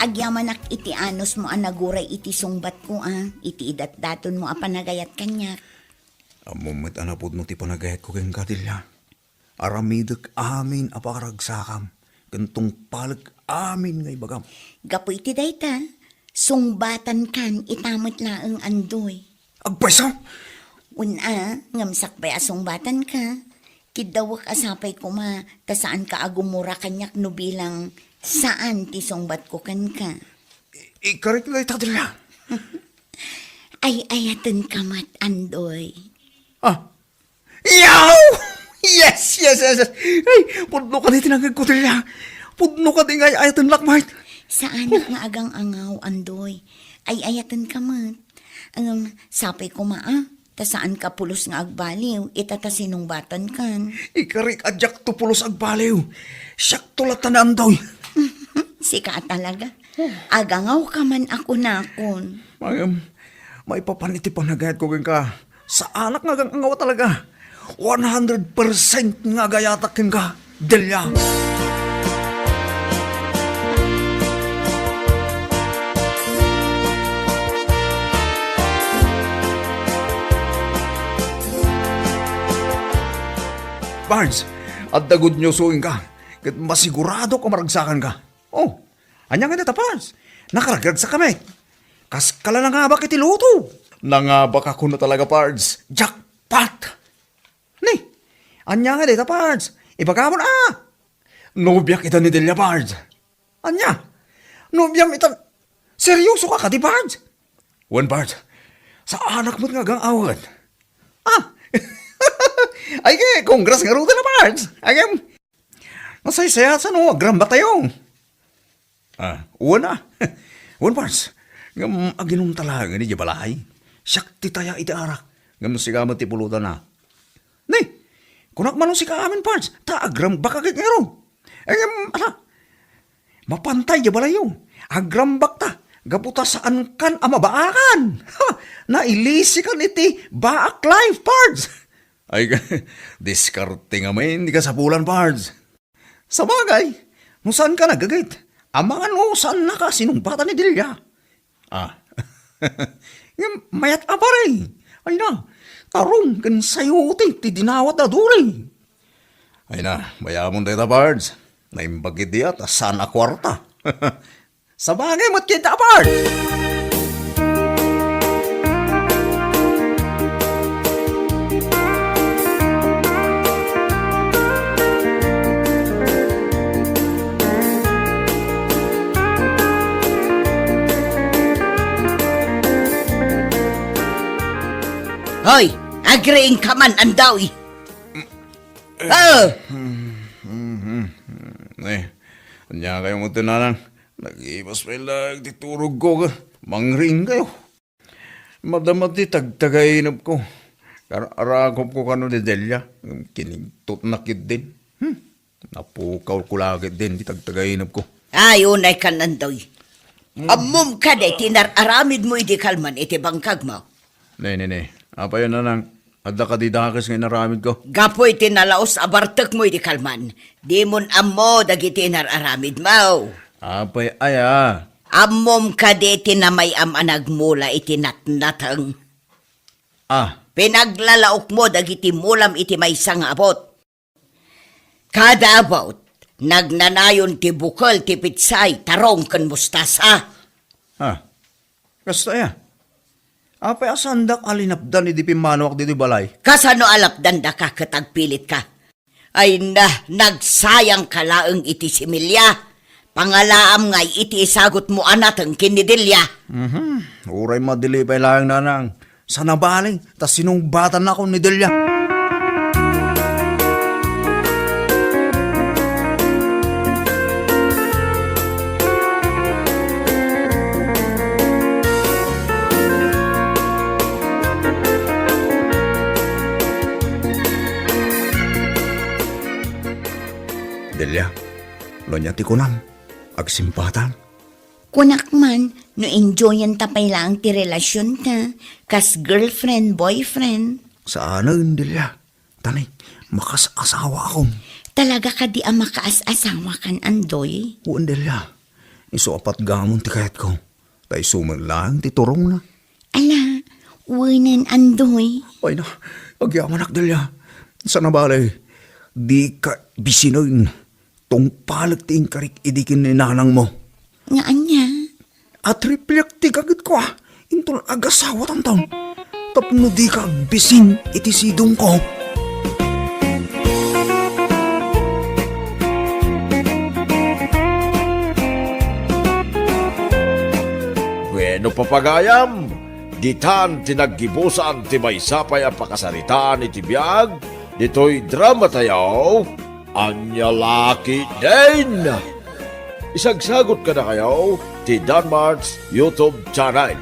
agyamanak iti anusmo a naguray iti sungbatko a, iti idatdatonmo a panagayat kaniak. Ammom met a napudno ti panagayatko kenka, Delia. Aramidek amin a pakaragsakam, ken tungpalek amin nga ibagam. Gapu iti dayta, sungbatankan ita met laeng, Andoy. Agpayso? Wen a, ngem sakbay a sungbatanka, kiddawek a sapay koma ta saanka a gumura kaniak no bilang saan ti sungbatko kenka. I-, ikarik dayta, Delia. Ay-ayatenka met, Andoy. Ah, Yaw! Yes, yes, yes, yes. Ay, pudno kadi ti nangngegko, Delia. Pudno kadi nga ay-ayatennak met. Saanak nga agang-angaw, Andoy. Ay-ayatenka met. Ngem, sapay koma a, ta saanka pulos nga agbaliw, ita ta sinungbatankan. Ikarik a diakto pulos agbaliw. Siakto latta ni Andoy. Sika a talaga. Agangawka man a kunakon. Ngem, maipapan iti panagayatko kenka. Saanak nga agang-angaw talaga. One hundred percent nga agayatak kenka, Delia. Pards, adda good news kenka. Ket masiguradok a maragsakanka. Oh, ania nga dayta, Pards? Nakaragragsak kami. Kaska la nangabak iti lotto. Nangabak a kuno talaga, Pards. Jackpot! Ni, ania nga dayta, Pards? Ibagam a. Nobiak ita ni Delia, Pards. Ania? Nobiam ita? Seryoso ka kadi, Pards? Wen, Pards. Saanak met nga agang-awen. Ah! Ay, ke, congrats ngaruden a, Pards. Ay, em, Nasaysayaat sa no agrambaktayo. Ah, wen a. Wen, Pards. Ngem aginumta laeng idiay balay. Siak ti taya iti arak. Ngem sika met ti pulutanna. Ni, kunak man no sika amin, Pards. Ta agrambak a ket ngarud. Ngem, ala, mapanta idiay balayyo. Agrambakta. Gapu ta saankan a mabaakan. Ha! Nailisikan iti baak life, Pards. Ay, diskarte ngamin ti kasapulan, Pards. Sabagay, no saanka naggaget, amangan no saannaka a sinungbatan ni Delia. Ah. Ngem mayat a pare, Ay na, tarong ken sayotek ti dinawat a duri. Ay na, bayamon dayta, Bards. Naimbag idi a ta saan a kuarta. Sabagay met kenka, Bards. Hoy, agriing ka man, Andoy. Ah! Eh, ania kayo mo tinanang? Nag-ibas pay laeng ti turog ko, ka. Mangriing kayo. Madama ti tagtagainep ko. Kar-, arakop ko kano ni Delia. Kinigtot na ketdin. Hmm. Napukaw ko la ketdin ti tagtagainep ko. Ay, unay kan, Andoy. Hmm. Ammom kadi ti nar-aramid mo idi kalman iti bangkag mo? Ne, ne, ne. Apay a nanang, adda kadi dakes nga inaramid ko? Gapu iti nalaus a bartek mo idi kalman, dimon ammo dagiti nar-aramid mo. Apay aya? Ammom kadi ti namayam a nagmula iti natnateng? Ah. Pinaglalaok mo dagiti mulam iti maysa nga abot. Kada abot, nagnanayon ti bukel ti pitsay, tarong ken mustasa. Ah, kasta aya? Apay a saandak a linapdan idi pimmanuak ditoy balay? Kasano a lapdandaka ket agpilitka? Ay na, nagsayangka laeng iti similya. Pangalaam ngay iti isagutmo a nateng ken ni Delia. Mhm. Uray madili pay laeng, nanang. Saan a bale, ta sinungbatannakon ni Delia. Delia, no ania ti kunam, agsimbatan. Kunak man, no enjoyenta pay laeng ti relasionta, kas girlfriend, boyfriend. Saanen, Delia. Tani, makas-asawa akon. Talaga kadi a makaas-asawa kan, Andoy? Wen, Delia. Isu a patgamon ti kayatko. Ta isu met laeng ti turongna. Ala, wenen, Andoy. Ay na, agyamanak, Delia. Saan a bale, dika bisinen. Tungpalek ti inkarik idi ken ni nanangmo. Nga ania? Atripliak ti gagitko, a. Inton agasawatanton. Tapno dika agbisin iti sidongko. Bueno, papagayam, ditan ti naggibusan ti maysa pay a pakasaritaan iti biag ditoy dramatayo. Ania la ketdin? Isagsagot kadakayo ti Danmart's YouTube channel.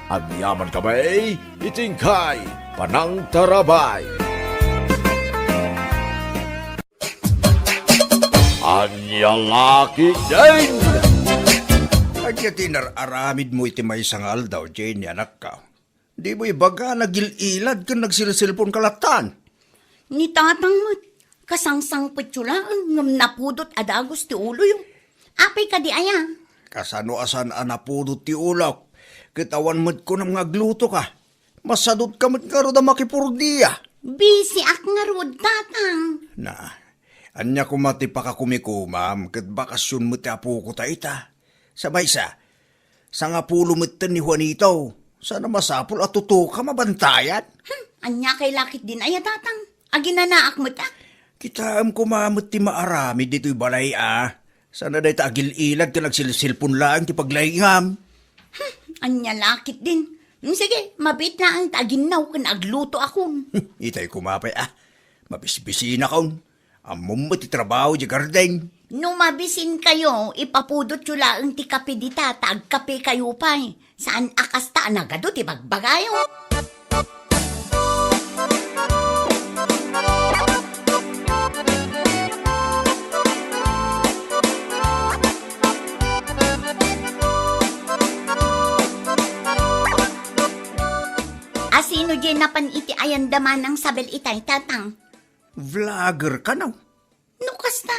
Agyamankami iti inkay panangtarabay. Ania la ketdin? Ania ti nar-aramidmo iti maysa nga aldaw, Jenny, anakko? Dimo ibaga, nagil-ilad ken nagselselponka lattan. Ni tatang met, kasangsangpetyo laeng ngem napudot a dagus ti uloyo. Apay kadi aya? Kasano a saan a napudot ti ulok? Ket awan met kunam nga aglutoka. Masadutka met ngarud a makipurdia. Bisiak ngarud, tatang. Na, ania koma ti pakakumikomam ket bakasion met ti apoko ta ita? Sa maysa, sangapulo metten ni Juanito. Saan a masapul a tutuka mabantayan? Hmm, ania kay la ketdin aya, tatang? Aginanaak met, a? Kitaem koma met ti maaramid ditoy balay, a. Saan a dayta agil-ilad ken agselselpon laeng ti paglaingam. Hmm, ania la ketdin? Hmm, sige, mabiit laeng ta aginnaw ken aglutoakon. Itay koma pay, a. Mabisbisinakon. Ammom met ti trabaho idiay garden. No mabisinkayo, ipapudotyo laeng ti kape dita ta agkapekayo pay. Saan a kasta a nagadu ti bagbagayo. Asino diay napan iti ayanda manang sabel itay, tatang? Vlogger kano? No kasta,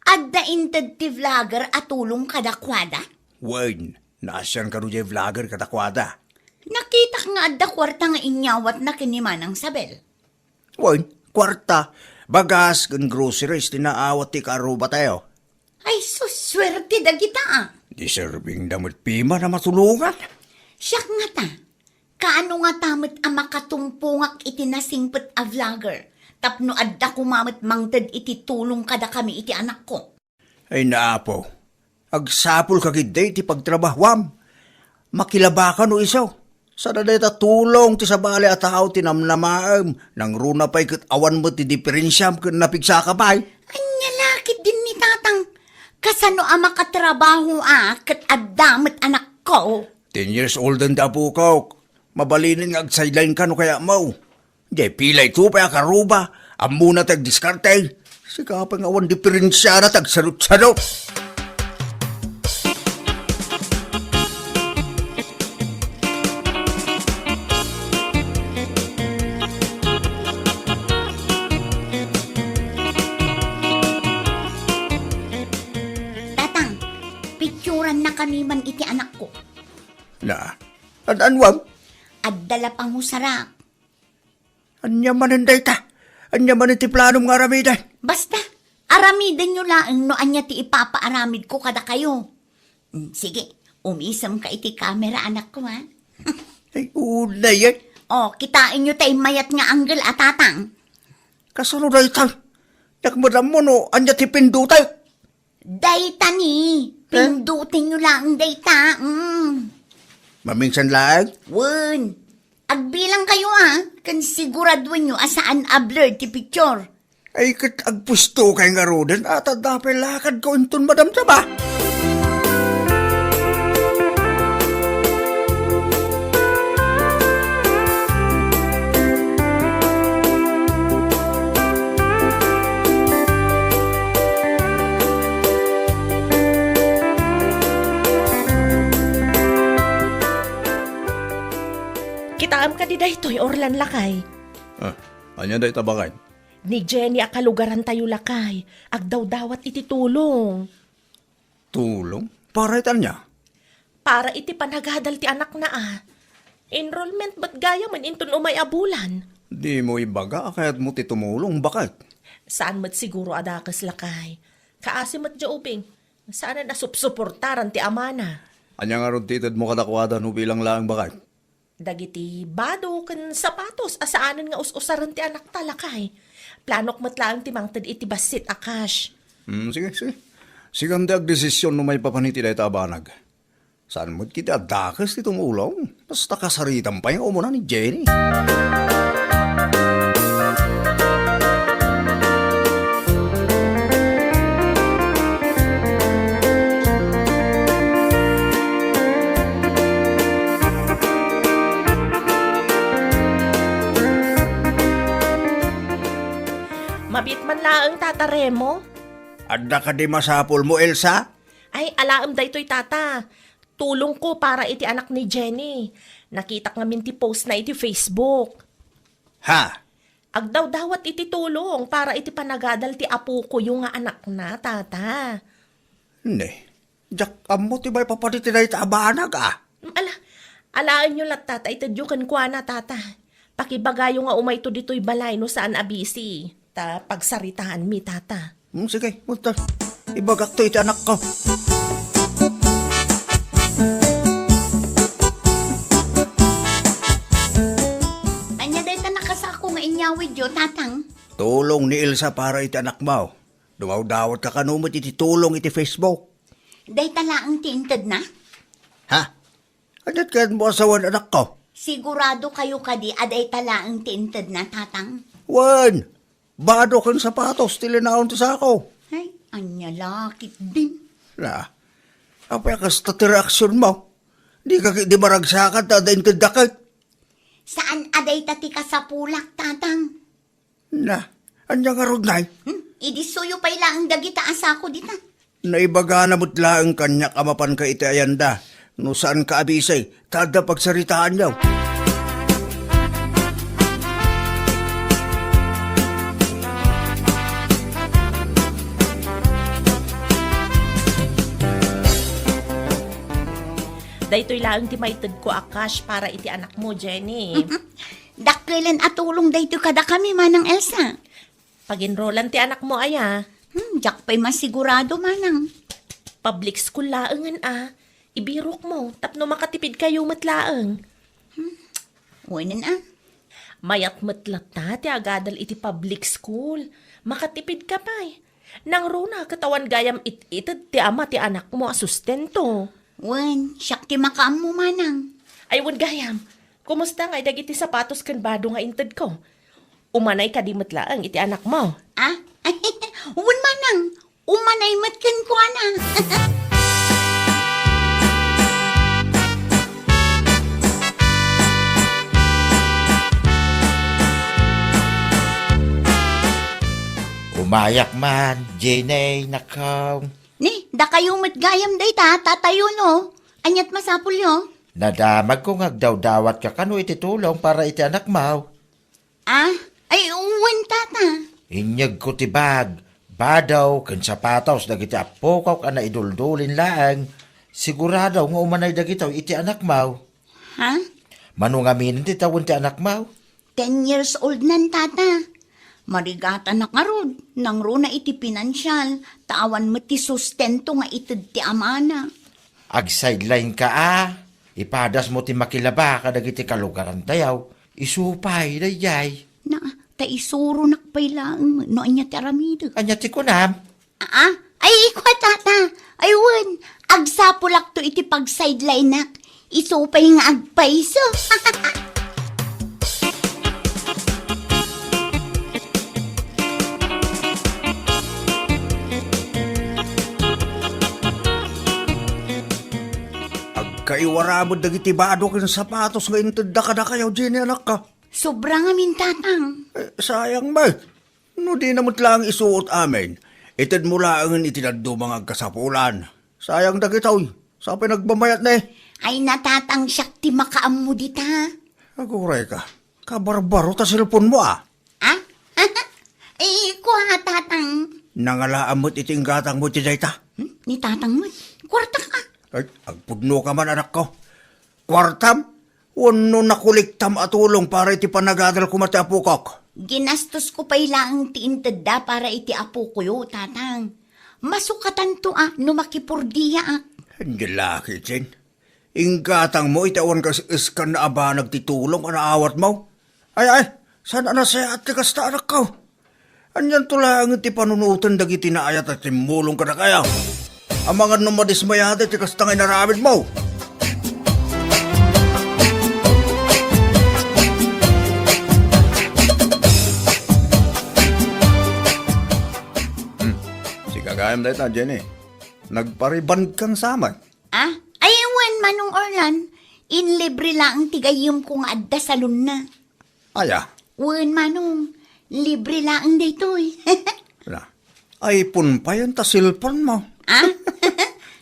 adda inted ti vlogger a tulong kadakuada? Wen, naasian kano diay vlogger kadakuada. Nakitak nga adda kuarta nga inyawatna ken ni Manang Sabel. Wen, kuarta, bagas ken groceries ti naawat ti kaarrubatayo. Ay sus, suerte dagita, a. Deserving da met pay man a matulongan. Siak ngata, kaano ngata met a makatumpongak iti nasingpet a vlogger tapno adda koma met mangted iti tulong kadakami iti anakko? Ay, Apo, agsapulka ketdi iti pagtrabahuam. Makilabaka no isu. Saan a dayta tulong ti sabali a tao ti namnamaem, nangruna pay ket awan met ti diperensiam ken napigsaka pay. Ania la ketdin ni Tatang, kasano a makatrabaho a ket adda met anakko? Ten years old ti apokok. Mabalinen nga agsideline ka no kayatmo. Diay pay la ito pay a karuba, ammona ti agdiskarte. Sika pay nga awan diperensiana ti agsarutsaro. Tatang, pictureannakami man iti anakko. Na, ad-anuam? Adda la pangusarak. Ania manen dayta? Ania manen ti planom nga aramiden? Basta, aramidenyo laeng no ania ti ipapaaramidko kadakayo. Mm, sige, umisemka iti kamera, anakko, ha? Ay, unay, ay. O, kitaenyo tay mayat nga angle a, Tatang. Kasano dayta? Diak met ammo no ania ti pindutek. Dayta ni, eh? Pindutenyo laeng dayta, mm. Maminsan laeng? Wen. Agbilangkayo, a, ken siguraduenyo a saan a blur ti picture. Ay, ket agpustokay ngaruden, a, ta adda pay lakadko inton madamdama. Kitaem kadi daytoy, Orlan, lakay? Ah, ania dayta, baket? Ni Jenny a kalugarantayo, lakay, agdawdawat iti tulong. Tulong? Para iti ania? Para iti panagadal ti anakna, a. Enrollment met gayamen inton umay a bulan. Dimo ibaga a kayatmo ti tumulong, baket? Saan met siguro a dakes, lakay. Kaasi met diay ubing. Saanen a supsuportaran ti amana. Ania ngarud ti itedmo kadakuada no bilang laeng, baket? Dagiti bado ken sapatos a saanen nga us-usaren ti anakta, lakay. Planok met laeng ti mangted iti bassit a cash. Hmm, sige, sige. Sikan ti agdesisyon no maipapan iti dayta a banag. Saan met ketdi a dakes ti tumulong? Basta kasaritam pay nga umuna ni Jenny. Mabiit man laeng, Tata Remo. Adda kadi masapulmo, Elsa? Ay, alaem daytoy, Tata. Tulongko para iti anak ni Jenny. Nakitak ngamin ti postna iti Facebook. Ha? Agdawdawat iti tulong para iti panagadal ti apokoyo nga anakna, Tata. Ne, diak ammo ti maipapan iti dayta a banag, a. Ala, alaenyo latta ta itedyo kenkuana, Tata. Pakibagayo nga umayto ditoy balay no saan a busy. Ta pagsaritaanmi, Tata. Hmm, sige, Walter. Ibagakto iti anakko. Ania dayta nakasako nga inyawidyo, Tatang? Tulong ni Elsa para iti anakmo. Dumawdawatka kano met iti tulong iti Facebook. Dayta laeng ti intedna? Ha? Ania't kayatmo a sawen, anakko? Siguradokayo kadi a dayta laeng ti intedna, Tatang? Wen, bado ken sapatos ti linaon ti sako. Ay, ania la ketdin? Na, apay a kasta ti reaksionmo? Dika ketdi maragsakan ta adda intedda ket? Saan a dayta ti kasapulak, Tatang. Na, ania ngarud, Nay? Hmm? Idi suyo pay laeng dagita a sako dita. Naibagana met laeng kaniak a mapanka iti ayanda. No saanka a busy, ta adda pagsaritaanyo. Daytoy laeng ti maitedko a cash para iti anakmo, Jenny. Dakkelen a tulong daytoy kadakami, Manang Elsa. Pag-enrollan ti anakmo aya? Hmm, diak pay masigurado, Manang. Public school laengen a. Ibirokmo, tapno makatipidkayo met laeng. Hmm, wen a. Mayat met latta ti agadal iti public school. Makatipidka pay. Nangruna ket awan gayam it-ited ti ama ti anakmo a sustento. Wen, siak ti makaammo, Manang. Ay, wen gayam. Kumusta ngay dagiti sapatos ken bado nga intedko? Umanay kadi met laeng iti anakmo? Ah? Wen, Manang. Umanay met kenkuana. Umayak man, Jenny, nakaw. Ni, dakayo met gayam dayta, tatayo no. Aniat masapulyo? Nadamagko nga agdawdawatka kano iti tulong para iti anakmo. Ah? Ay, wen, tata. Inyegko ti bag, badaw, ken sapatos dagiti appokok a naiduldulin laeng. Sigurado nga umanay dagitoy iti anakmo. Ha? Mano ngamin ti tawen ti anakmo? Ten years old nan, tata. Marigatanak ngarud, nangruna iti pinansial, ta awan met ti sustento nga ited ti amana. Agsideline-ka a, ipadasmo ti makilaba kadagiti kalugarantayo. Isu pay daydiay. Na, ta isuronak pay laeng no ania ti aramidek. Ania ti kunam? Aa, ay, ikua, tata. Ay, wen, agsapulakto iti pagsideline-ak. Isu pay nga agpayso. Agkaiwara met dagiti bado ken sapatos nga intedda kadakayo, Jenny, anakko. Sobra ngamin, tatang. Eh, sayang met. No dina met laeng isuot amin, itedmo laengen iti dadduma nga agkasapulan. Sayang dagitoy. Sa pay nagmamayat ne? Ay, natatang siak ti makaammo dita. Aguray ka. Kabarbaro ta cellphone-mo, a. Ah? Ay, kua, tatang. Nangalaam met iti inggatangmo iti dayta. Hmm? Ni tatang met. Kuarta ka. Ay, agpudno ka man, anakko. Kuartam? Wenno nakuliktam a tulong para iti panagadal koma ti apokok? Ginastosko pay laeng ti intedda para iti apokoyo, tatang. Masukatanto a no makipurdiaak. Ania la ketdin? Inggatangmo iti awan kas-, iskan a banag ti tulong a naawatmo? Ay, ay, saan a nasayaat ti kasta, anakko? Anianto laeng ti panunoten dagiti naayat a timmulong kadakayo? Amangan no madismayada ti kasta nga inaramidmo. Hmm. Sika gayam dayta, Jenny. Nagparibandkan sa met. Ah? Ay, wen, Manong Orlan. Inlibre laeng ti gayyemko nga adda salonna. Aya? Wen, Manong. Libre laeng daytoy. Na, iPhone payen ta cellphone-mo. Ah?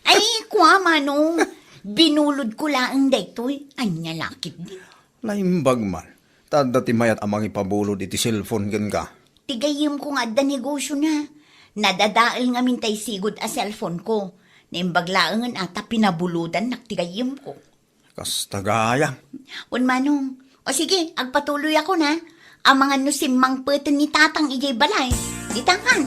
Ay, kua, Manong. Binulodko laeng daytoy. Ania la ketdin? Naimbag man. Ta adda ti mayat a mangipabulod iti cellphone kenka. Ti gayyemko nga adda negosiona. Nadadael ngamin tay sigud a cellphone-ko. Naimbag laengen a ta pinabulodannak ti gayyemko. Kasta gayam. Wen, Manong. O sige, agpatuloyakon, a. Amangan no simmangpeten ni Tatang idiay balay. Ditan kan.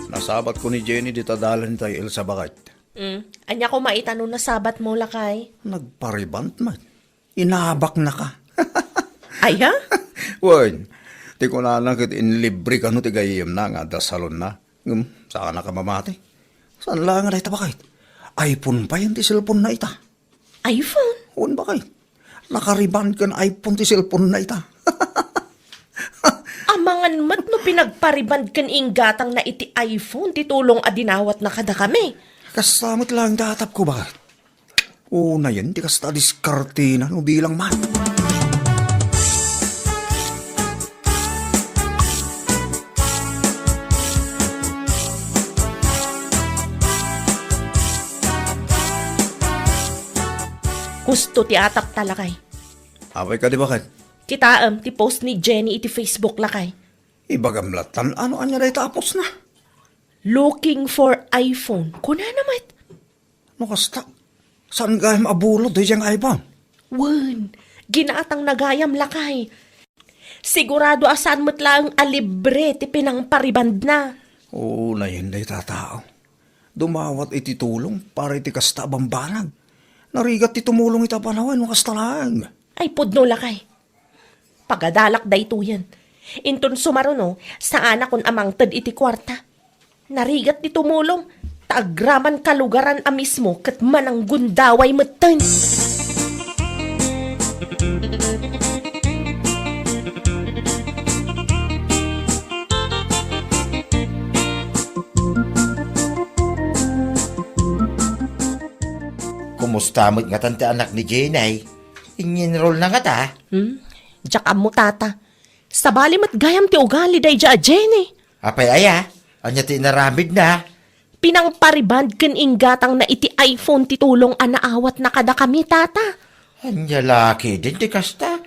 Nasabatko ni Jenny dita dalan tay Elsa, baket. Mm. Ania koma ita no nasabatmo, lakay? Nagpariband met. Inabaknaka. Aya? Wen, ti kunana ket inlibre kano ti gayyemna nga adda salonna. Ngem, saanaka mamati. Saan la nga dayta, baket? iPhone payen ti cellphone-na ita. iPhone? Wen, baket. Nakariband ken iPhone ti cellphone-na ita. Amangan met no pinagpariband ken inggatangna iti iPhone ti tulong a dinawatna kadakami. Kasta met laeng ti atapko, baket. Unayen ti kasta a diskartena no bilang man. Husto ti atapta, lakay. Apay kadi, baket? Kitaem ti post ni Jenny iti Facebook, lakay. Ibagam lattan, ano ania dayta a post na? Looking for iPhone. Kunana met. No kasta, saan gayam a bulod daydiay nga iPhone? Wen, ginatang na gayam, lakay. Sigurado a saan met laeng a libre ti pinangparibandna. Oo, nayen dayta tao. Dumawat iti tulong para iti kasta a bambanag. Narigat ti tumulong ita a panawen no kasta laeng. Ay, pudno, lakay. Pagadalak daytoyen. Inton sumaruno, saanakon a mangted iti kuarta. Narigat ti tumulong, ta agraman kalugaran a mismo ket mananggundaway metten. Kumusta met ngatan ti anak ni Jenny? Inyenrol na ngata? Hmm? Diak ammo, tata. Sabali met gayam ti ugali daydiay a Jenny. Apay aya? Ania ti inaramidna? Pinangpariband ken inggatangna iti iPhone ti tulong a naawatna kadakami, tata. Ania la ketdin ti kasta?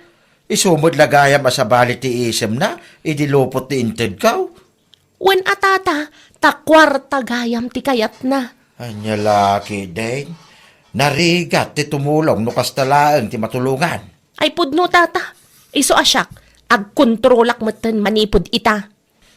Isu met la gayam a sabali ti isemna idi lupot ti intedko. Wen a, tata, ta kuarta gayam ti kayatna. Ania la ketdin? Narigat ti tumulong no kasta laeng ti matulongan. Ay pudno, tata. Isu a siak, agkontrolak metten manipud ita.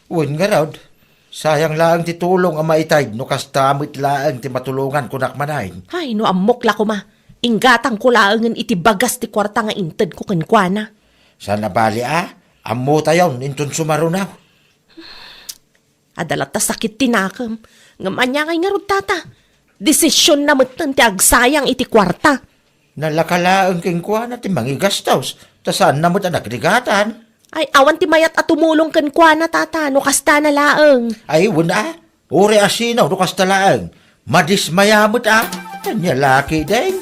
Wen ngarud, sayang laeng ti tulong a maitayd no kasta met laeng ti matulongan, kunak manen. Ay, no ammok la koma, inggatangko laengen iti bagas ti kuarta nga intedko kenkuana. Saan a bali a, ammotayon inton sumaruno. Adda latta sakit ti nakem, ngem ania ngay ngarud, tata? Desisionna metten ti agsayang iti kuarta. Nalaka laeng kenkuana ti mangigastos, ta saanna met a nagrigatan. Ay, awan ti mayat a tumulong kenkuana, tata, no kastana laeng. Ay, wen a, uray a sino no kasta laeng. Madismaya met a. Ania la ketdin?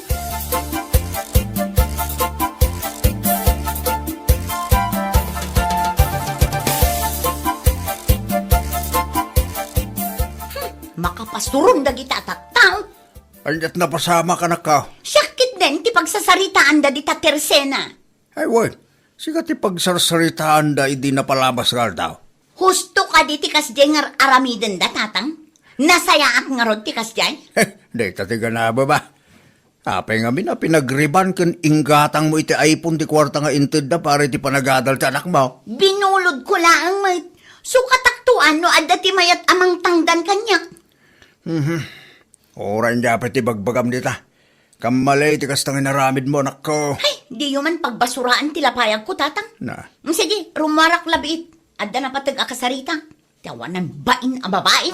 Hmm, makapasuron dagita a tattao. Aniat napasamak, anakko? Siak ketdin ti pagsasaritaanda dita Tersena. Ay, wen, sika ti pagsarsaritaanda idi napalabas nga aldaw. Husto kadi ti kasdiay nga aramidenda, tatang? Nasayaat ngarud ti kasdiay? Dayta ti ganaba ba? Apay ngamin a pinagriban ken inggatangmo iti iPhone ti kuarta nga intedda para iti panagadal ti anakmo? Binulodko laeng met. Sukatakto a no adda ti mayat a mangtangdan kaniak. Mhm. Uray, ania pay ti bagbagam dita? Kammali ti kasta nga inaramidmo, anakko. Ay, diyo man pagbasuraan ti lapayagko, tatang. Na. Mm, sige, rummuarak labiit. Adda napateg a kasarita. Ti awanan bain a babai.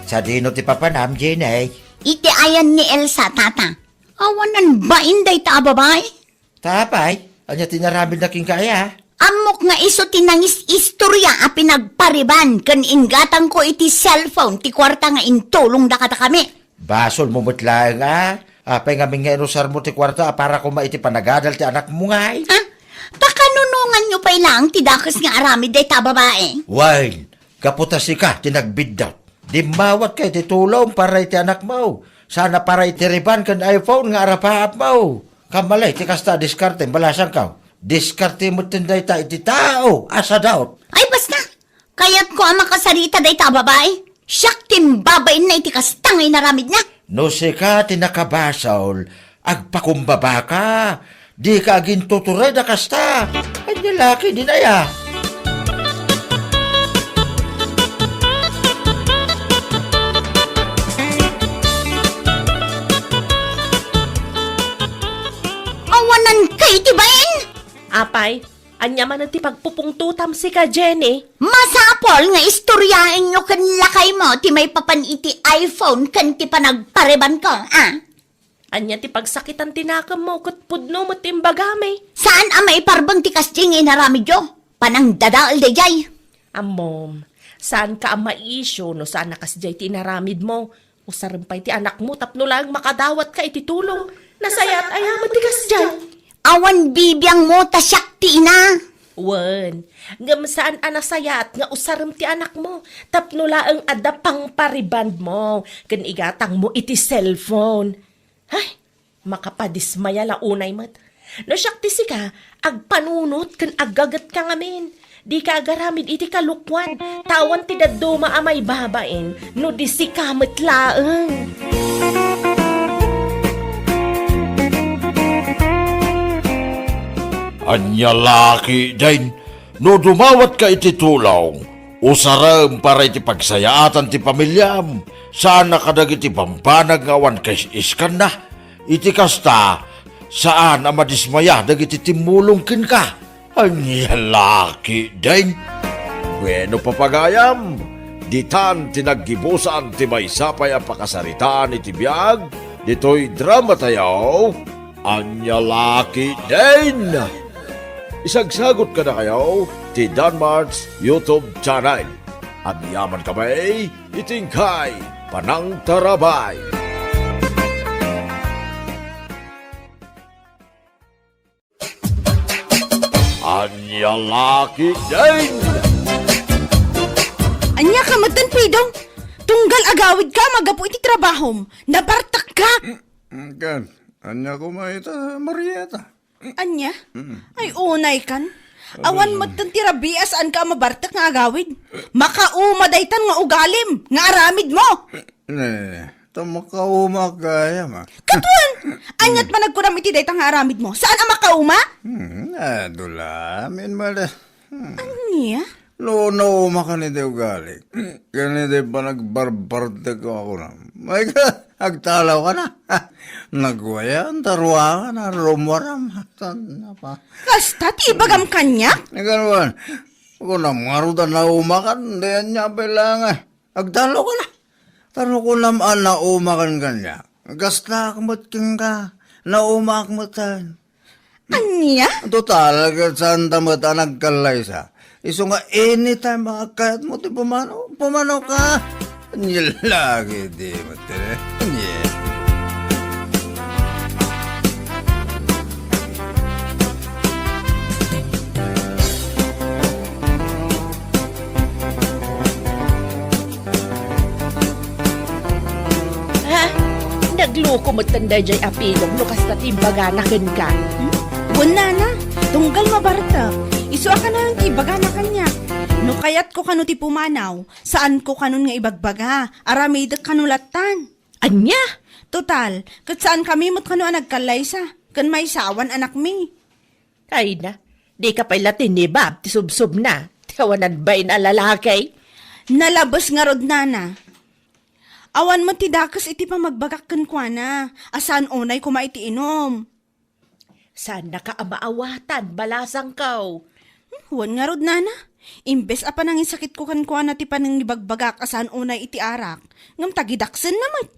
Sadino ti papanam, Jenny? Iti ayan ni Elsa, tata. Awanan bain dayta a babai. Ta apay, ania ti inaramidna kenka aya? Ammok nga isu ti nangis-istoria a pinagpariban ken inggatangko iti cellphone ti kuarta nga intulongda kadakami. Basolmo met laeng a. Apay ngamin nga inusarmo ti kuarta a para koma iti panagadal ti anakmo ngay? Ha? Pakanunonganyo pay laeng ti dakes nga aramid dayta a babai? Wen, gapu ta sika ti nagbiddut. Dimmawatka iti tulong para iti anakmo. Saan a para iti riban ken iPhone nga arapaapmo. Kammali ti kasta a diskarte, balasangko. Diskarte metten dayta iti tao a sadut. Ay, basta! Kayatko a makasarita dayta a babai. Siak ti imbabainna iti kasta nga inaramidna. No sika ti nakabasol, agpakumbabaka. Dika agintutured a kasta. Ania la ketdin aya? Awanan kay ti bain? Apay, ania manen ti pagpupungtotam sika, Jenny? Masapul nga istoriaenyo ken lakaymo ti maipapan iti iPhone ken ti panagparibanko, a? Ania ti pagsakitan ti nakemmo ket pudno met ti imbagami? Saan a maiparbeng ti kasdiay nga inaramidyo? Panangdadael daydiay. Ammom, saanka a maisyu no saan a kasdiay ti inaramidmo. Usarem pay ti anakmo tapno laeng makadawatka iti tulong. Nasayaat aya met ti kasdiay? Awan bibiangmo ta siak ti ina. Wen, ngem saan a nasayaat nga usarem ti anakmo tapno laeng adda pangparibandmo ken igatangmo iti cellphone. Hay, makapadismaya la unay met. No siak ti sika, agpanunot ken aggagetka ngamin. Dika agaramid iti kalokuan, ta awan ti dadduma a maibabain no di sika met laeng. Ania la ketdin, no dumawatka iti tulong, usarem para iti pagsayaatan ti pamiliam, saan a kadagiti bambanag nga awan kais-iskanna. Iti kasta, saan a madismaya dagiti timmulong kenka. Ania la ketdin? Bueno, papagayam, ditan ti naggibusan ti maysa pay a pakasaritaan iti biag ditoy drama tayo. Ania la ketdin? Isagsagot kadakayo ti Danmart's YouTube channel. Agyaman kami iti inkay panangtarabay. Ania la ketdin? Ania ka metten, Pidong? Tunggal agawidka, magapu iti trabahom. Nabartekka! Mm, kan, ania koma ita, Marieta? Ania? Mm. Ay, unay kan. Awan metten ti rabii a saanka a mabartek nga agawid. Makauma daytan nga ugalim, nga aramidmo. Ne, ta makaumak gayam, a. Katuan! Ania't panagkunam iti dayta nga aramidmo? Saan a makauma? Hmm, adu la, amin mala. Hmm. Ania? No, naumakan iti ugalik. Ken iti panagbarbartek ko a kunam. Ay ka, agtalawka na. Nagwayan, ta ruangan, a rumwaram. Saan na pa? Kasta ti ibagam kaniak? Ikaw naman, kunam ngarud a naumakan, di ania pay laeng, a. Agtalawka na. Ta no kunam a naumakan kaniak, gastaak met kenka, naumaak metten. Ania? Total, ket saanta met a nagkallaysa. Isu nga anytime a kayatmo ti pumanaw, pumanawka. Ania la ketdi met, ania? Ha? Nagloko metten daydiay a Pidong no kasta ti imbagana kenka. Hmm? Wen, nana, tunggal mabartek. Isu a kanayon ti ibagana kaniak. No kayatko kano ti pumanaw, saanko kanon nga ibagbaga. Aramidek kano lattan. Ania? Total, ket saankami met kano a nagkallaysa, ken maysa awan anakmi. Ay na, dika pay la tinibab ti subsobna, ti awanan bain a lalaki. Nalabes ngarud, nana. Awan met ti dakes iti pamagbagak kenkuana, a saan unay koma iti inum. Saannaka a maawatan, balasangko. Hmm, wen ngarud, nana. Imbes a panangisakitko kenkuana ti panangibagbagak a saan unay iti arak, ngem tagidaksenna met.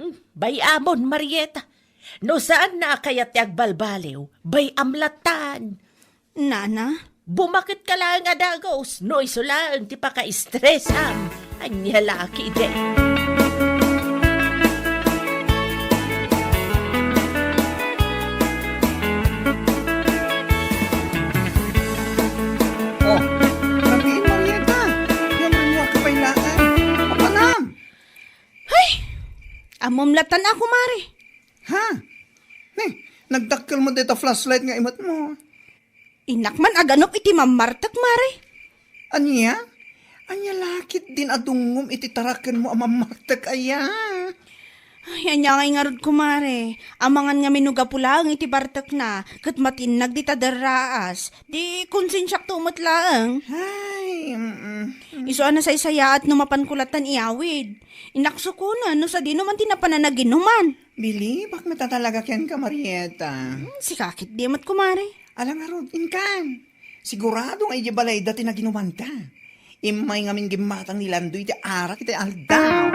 Hmm, bay-amon, Marieta. No saanna a kayat ti agbalbaliw, bay-am lattan. Nana? Bumaketka laeng a dagus, no isu laeng ti pakaistresam. Ania la ketdi? Oh, rabii, Marieta. Ngem rimmuarka pay laeng. Apanam? Hay! Ammom lattan a, kumare. Ha? Ne, nagdakkel met dayta flashlight nga imetmo. Innak man a ganup iti mammartek, mare. Ania? Ania la ketdin a dungngom iti tarakenmo a mammartek aya? Ay, ania ngay ngarud, kumare? Amangan ngamin no gapu laeng iti bartekna, ket matinnag dita derraas. Di konsensiakto met laeng. Ay, mm, mm. Isu a nasaysayaat no mapanko lattan iyawid. Inaksukonen no sadino man ti napan a naginuman. Bilibak met a talaga kenka, Marieta. Hmm, sika ketdi met, kumare. Ala ngarud, inkan. Sigurado nga idiay balayda ti naginumanta. Immay ngamin gimmatang ni Landoy ti arak iti aldaw.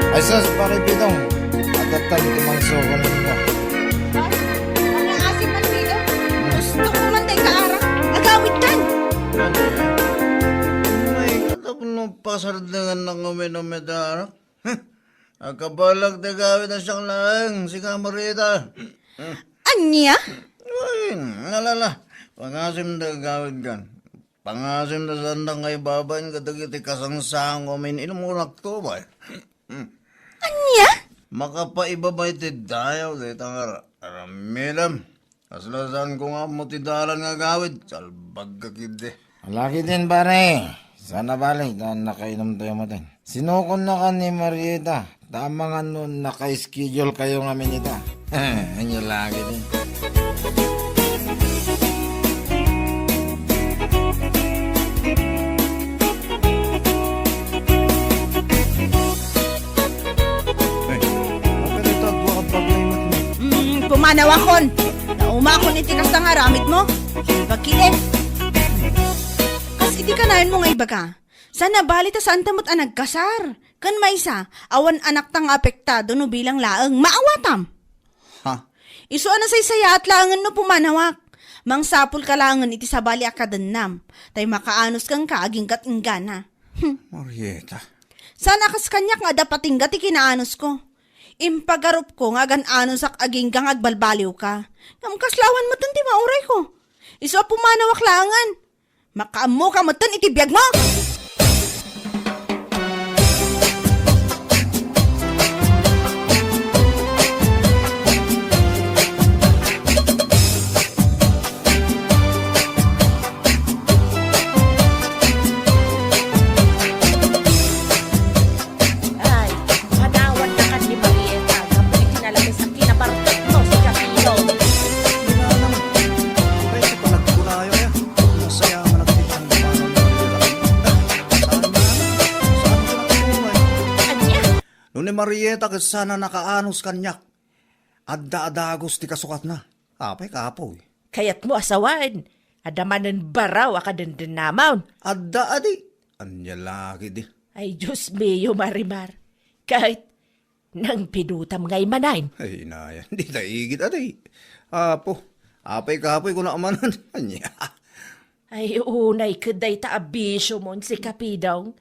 Ay sus, Pare Pidong, agattan ti mangsugon ninyo. Ay, mga asin man dito. Gusto ko man tayo kaarak. Agawid kan. No pasardengannak nga uminom iti arak? Huh! Agkabalak ti gawid a siak laeng, sika, Marieta. Ania? Ay, alala. Pangasim da gawid kan. Pangasim da sanda nga ibabain kadagiti kasangsango min-, inumunakto ba? Ania? Makapaibabay ti dayaw dayta nga aramidem. Kasla saanko nga ammo ti dalan nga gawid, salbagka ketdi. Alakiden, pare. Sana bale, ta nakainumtayo maten. Sinukonnakan ni Marieta, ta amangan no naka-schedule kayo ngamin ita. Anya lagi din. Ay, makarita, dua ka bagay mat mo. Mm, pumanawakon. Naumakon iti kasta nga aramid mo. Bakilin. Kas iti kanayon mo nga ibaga. Sana bali ta saan ta met a nagkasar. Ken maysa, awan anakta nga apektado no bilang laeng. Maawatam. Ha? Isu a nasaysayaat laengen no pumanawak. Mangsapul ka laengen iti sabali a kadennam. Tay makaanus kenka aginggat inggana. Hmm. Marieta. Saan a kas kaniak nga adda patingga ti kinaanusko. Impagarupko nga agan-anusak agingga nga agbalbaliwka. Ngem kasla awan metten ti maurayko. Isu a pumanawak laengen. Makaammoka metten iti biagmo! Ay, panawan na kan ni Marieta, gapu iti nalabes a kinabartek mo si Capino. Ninanang, kayat ti panagkunayo, eh. Nasaya man agtitan ni Manang Marieta. Saan nga? Saan ko nakitunay? Ania? No ni Marieta ket sana nakaanus kaniak, adda a dagus ti kasukatna. Apay, kapoy. Kayatmo a sawen, adda manen baraw a kadendennamon. Adda adi. Ania lagi di. Ay, Dios mio, Marimar. Ket nangpidutam ngay manen. Ay, inaya, dita igid adi. Apo, apay kapoy kuna manen. Ania. Ay, unay ket dayta a bisiomon, si Kapidong.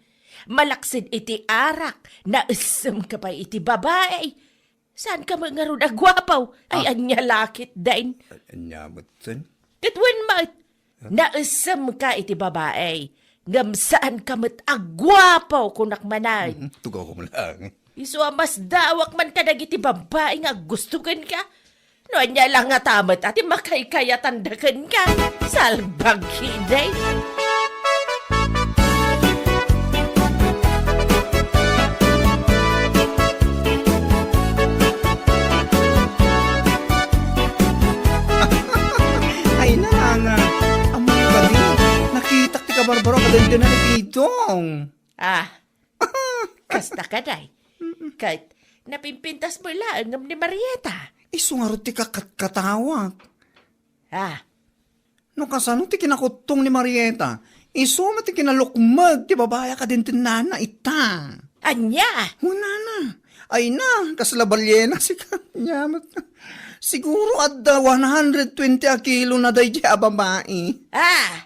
Malaksid iti arak, naessemka pay iti babai. Saanka met ngarud a guapo? Ay, ah, ania la ketdin? Ania metten? Ket wen met, naessemka iti babai, ngem saanka met a guapo, kunak manen. Mhm, tugaw ko man lang. Isu a masdaawak man kadagiti babbai nga aggusto kenka. No ania la ngata met a ti makaykayatanda kenka. Salbag ketdi. Ay, nana. Ammoyo kadi, nakitak ti kabarbaro a kadendena ni Pidong. Ah, kasta kadi. Ket napimpintas mo laeng ngem ni Marieta. Isu ngarud ti kakatkatawak. Ah. No kasano ti kinakuttong ni Marieta, isu met ti kinalukmeg ti babai a kadendennana ita. Ania? Hunana. Ay na, kasla balyena, sika. Ania met. Siguro adda one hundred twenty a kilo na daydiay a babai. Ah!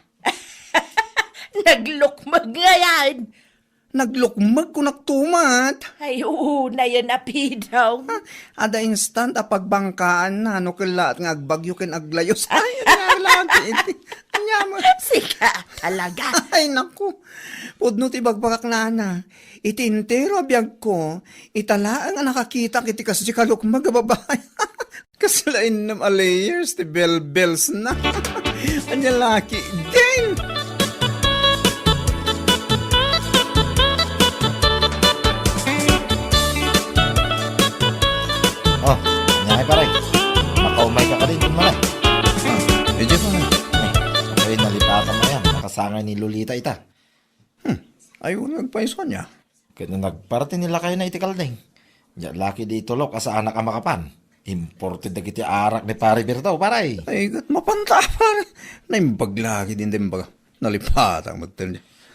Naglukmeg ngayen. Naglukmeg kunak tumat. Ay, unayen a Pidong. Ha? Adda instant a pagbangkaanna no kellaat nga agbagyo ken aglayus. Ay, ania lang iti. Ania mo? Sika talaga. Ay, naku. Pudno ti bagbagak, nana. Iti entero a biagko, ita laeng a nakakitak iti kasdi kalukmeg a babai. Kasla innem a layers ti belbelsna. Ania la ketdin. Oh, ania, pare? Makaumay ka kadin, pare. Ah, medyo, pare. Eh, ay, nalipatan mo yan. Nakasangay ni Lolita ita. Hmm, ay, wala nagpayso niya. Ket no nagparti ni lakayna iti kalding, nia la ketdi tulok a saanak a makapan. Imported dagiti arak ni Pare Berto, pare. Ay, ket mapanta, pare. Naimbag la ketdi, naimbag. Nalipatan met.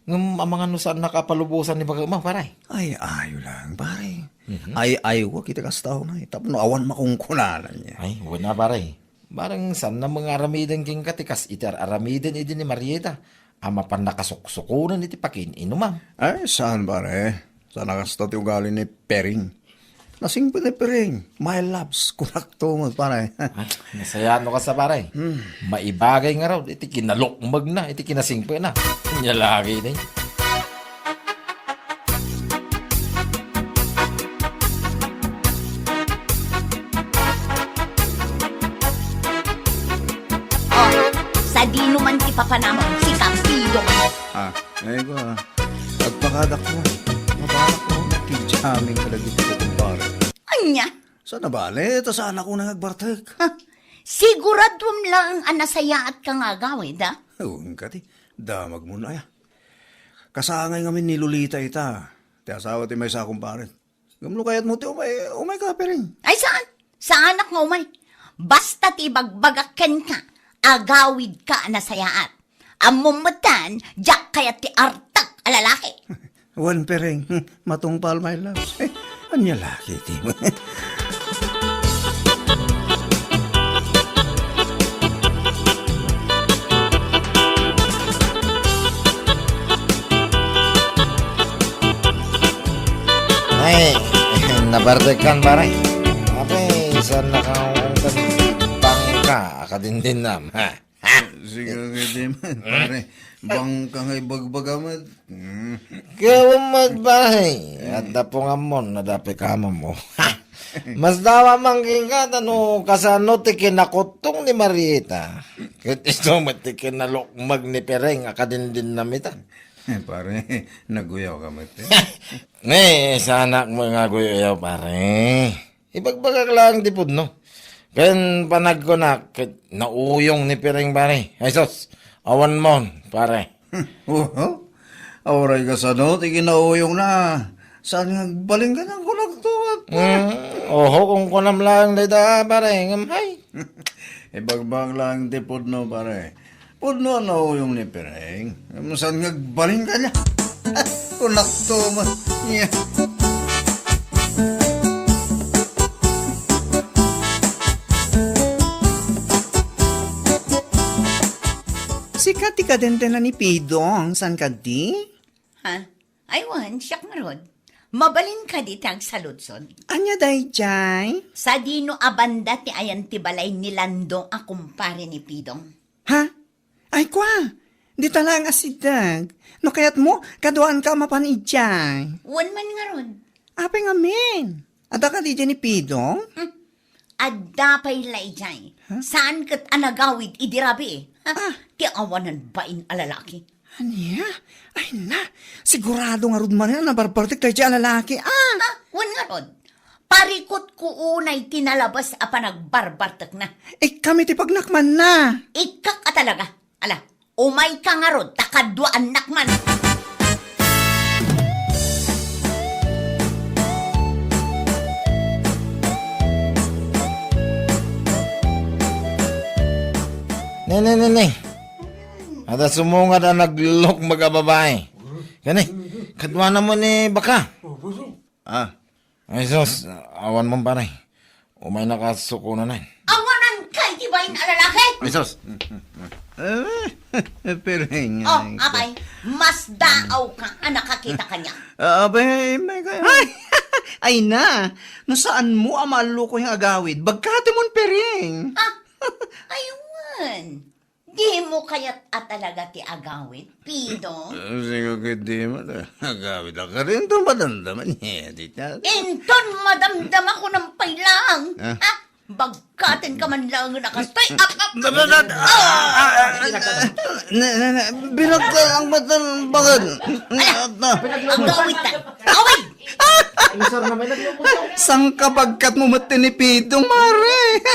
Ngem amangan no saannak a palubosan ni baga mo, pare. Ay, ayo lang, pare. Mhm. Ay, ayo ko, kita kasta unay. Tapno awan makunkunanan niya. Ay, wala, pare. Barang saan na mangaramiden kenka ti kas iti ar-aramiden idi ni Marieta. a mapan nakasuksukonen iti pakiin-inumam. Ay, saan, pare. Saan a kasta ti ugali ni Pering. Nasingpet ni Pering. My loves, kunakto met, pare. Ay, nasayaat no kasta, pare. Hmm. Maibagay ngarud iti kinalukmegna, iti kinasingpetna. Ania lagi ni. Oh, sadino man ti papanamon, si Kapido? Ah, ay ko, ah. Agpakadakuan. Mabalak ko, nakijamming kadagiti kukumpare. Ania? Saan a bale, ta saan ako nang agbartek. Ha? Siguraduam laeng a nasayaat ka nga agawid, ha? Wen kadi, damagmon aya. Kasangay ngamin ni Lolita ita, ti asawa ti maysa a kumpare. Ngem no kayatmo ti umay, umay ka, Pering. Ay, saan? Saanak nga umay. Basta ti ibagbagak kenka, agawid ka a nasayaat. Ammom metten, diak kayat ti artek a lalaki. Wen, Pering, matungpal, my love. Ania lagi ti. Ay, nabartekkan, pare. Apay, saan nakaungkan bangka a kadindinnam, ha? Ha? Sige, sige, di man, pare. Bangka nga ibagbaga met. Hmm. Kaya met, pare. Adda pungammon, nadapik amam mo. Ha? Mas dawa man kenka, ta no kasano ti kinakuttong ni Marieta. Ket isu met ti kinalukmeg ni Pering a kadindinnam ita. Eh, pare, naguyaw ka met, eh. Ne, saanak met nga aguyaw, pare. Ibagbagak laeng ti pudno. Ken panagkunak, ket nauyong ni Pering, pare. Ay, sus, awan mon, pare. Oho. Uray kasano ti kinauyongna. Saan nga agbalin ka ng kunagtuat? Hmm, oho, kunkunam laeng dayta, pare, ngem hay. Ibagbagak laeng ti pudno, pare. Pudno a nauyong ni Pering. Ngem saan nga agbalin kaniana? Kunakto man. Nia. Sika ti kadendena ni Pidong, saan kadi? Ha? Ay, wen, siak ngarud. Mabalin kadi ti agsaludsod? Ania daydiay? Sadino a banda ti ayan ti balay ni Lando a kumpare ni Pidong? Ha? Ay, kua, dita laeng a siddeg. No kayatmo, kaduaanka a mapan idiay. Wen man ngarud. Apay ngamin? Adda kadi idiay ni Pidong? Hmm. Adda pay la idiay. Ha? Saan ket a nagawid idi rabii? Ha? Ah. Ti awanan bain a lalaki. Ania? Ay na, sigurado ngarud manen a nabarbartek daydiay a lalaki, ah! Ah, wen ngarud. Parikutko unay ti nalabes a panagbarbartekna. Ikkami ti pagnakmanna. Ikkak a talaga. Ala, umayka ngarud, ta kaduaannak man. Ne, ne, ne, ne. Adda sumungad a naglukmeg a babai. Kani, kaduana mo ni baka? Ah. Ay, sus, awan man, pare. Umaynak a sukonen. Awanan kay ti bain a lalaki? Ay, sus. Eh, Pering, Oh, ay, apay, mas daaw ka a nakakita kaniak. Ah, abay, may kayo. Ay, ay na, no saan mo a maalluko yung agawid, bagkatemon, Pering. Ah, aywan. Dimo kayat a talaga ti agawid, Pidong? Ah, sige, ket dimo ta. Agawid a karinto, madamdama niya, di ta. Inton madamdama ko ng pailang, Ah? Ha? Bagkaten ka man lang na kastoy. Ap, ap, ap. Na, na, na, ah, ah, ah, na, na, na, binagka ang mata ng bagad. Ala, agawid ta. Awid! Sangkabagkat mo met ni Pidong, mare.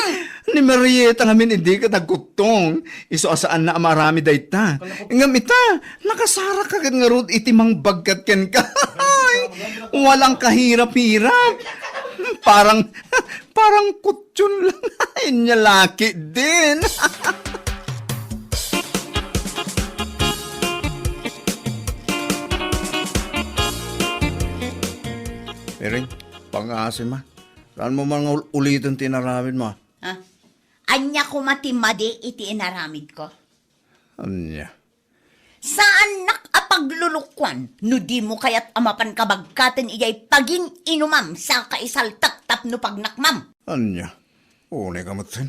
Ni Marieta ngamin idi ket nagkuttong. Isu a saanna a maaramid dayta. Ngem ita, nakasarak ka ket ngarud iti mangbagkat kenka. Ay, walang kahirap-hirap. Parang, parang kutyon lang. Ania laki din. Pering, pangaasim, ah. Saan mo man nga ul-, uliten ti inaramid mo, ah? Ha? Ania koma ti madi iti inaramid ko? Ania? Saannak a paglulukuan no dimo kayat a mapan kabagkaten idiay pagin-inumam sa kaisaltek tapno pagnakmam. Ania? Unay ka metten?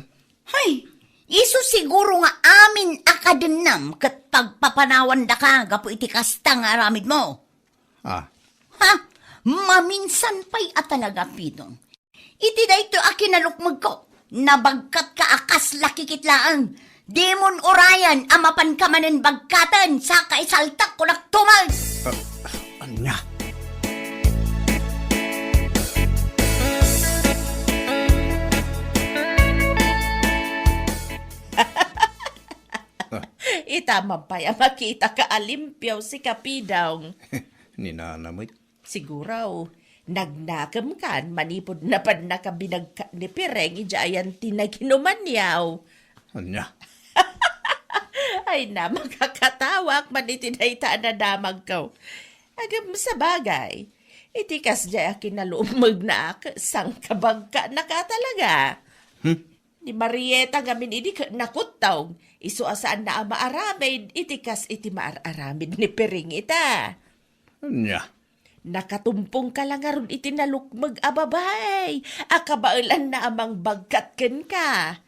Hay, isu siguro nga amin a kadennam ket pagpapanawandaka gapu iti kasta nga aramidmo. Ah. Ha? Maminsan pay a talaga, Pidong. Iti daytoy a kinalukmegko, nabagkatka a kasla kikit laeng. Dimon urayan a mapanka manen bagkaten sa kaisaltek kunak tumag. Ah, ania? Ita man pay a makitaka a limpio si Kapidong. Ni Nana met. Siguro, nagnakemkan manipud napannaka binagkat ni Pireng idiay ayan ti naginumanyaw. Ania? Ay na, makakatawak man iti dayta a nadamagko. Agem, sabagay, iti kasdiay a kinalukmegnak, sangkabagkanaka talaga. Hmm? Ni Marieta ngamin idi ket nakuttong, isu a saanna a maaramid iti kas iti maar-aramid ni Piring ita. Ania? Nakatumpongka la ngarud iti nalukmeg a babae a kabaelanna a mangbagkat kenka.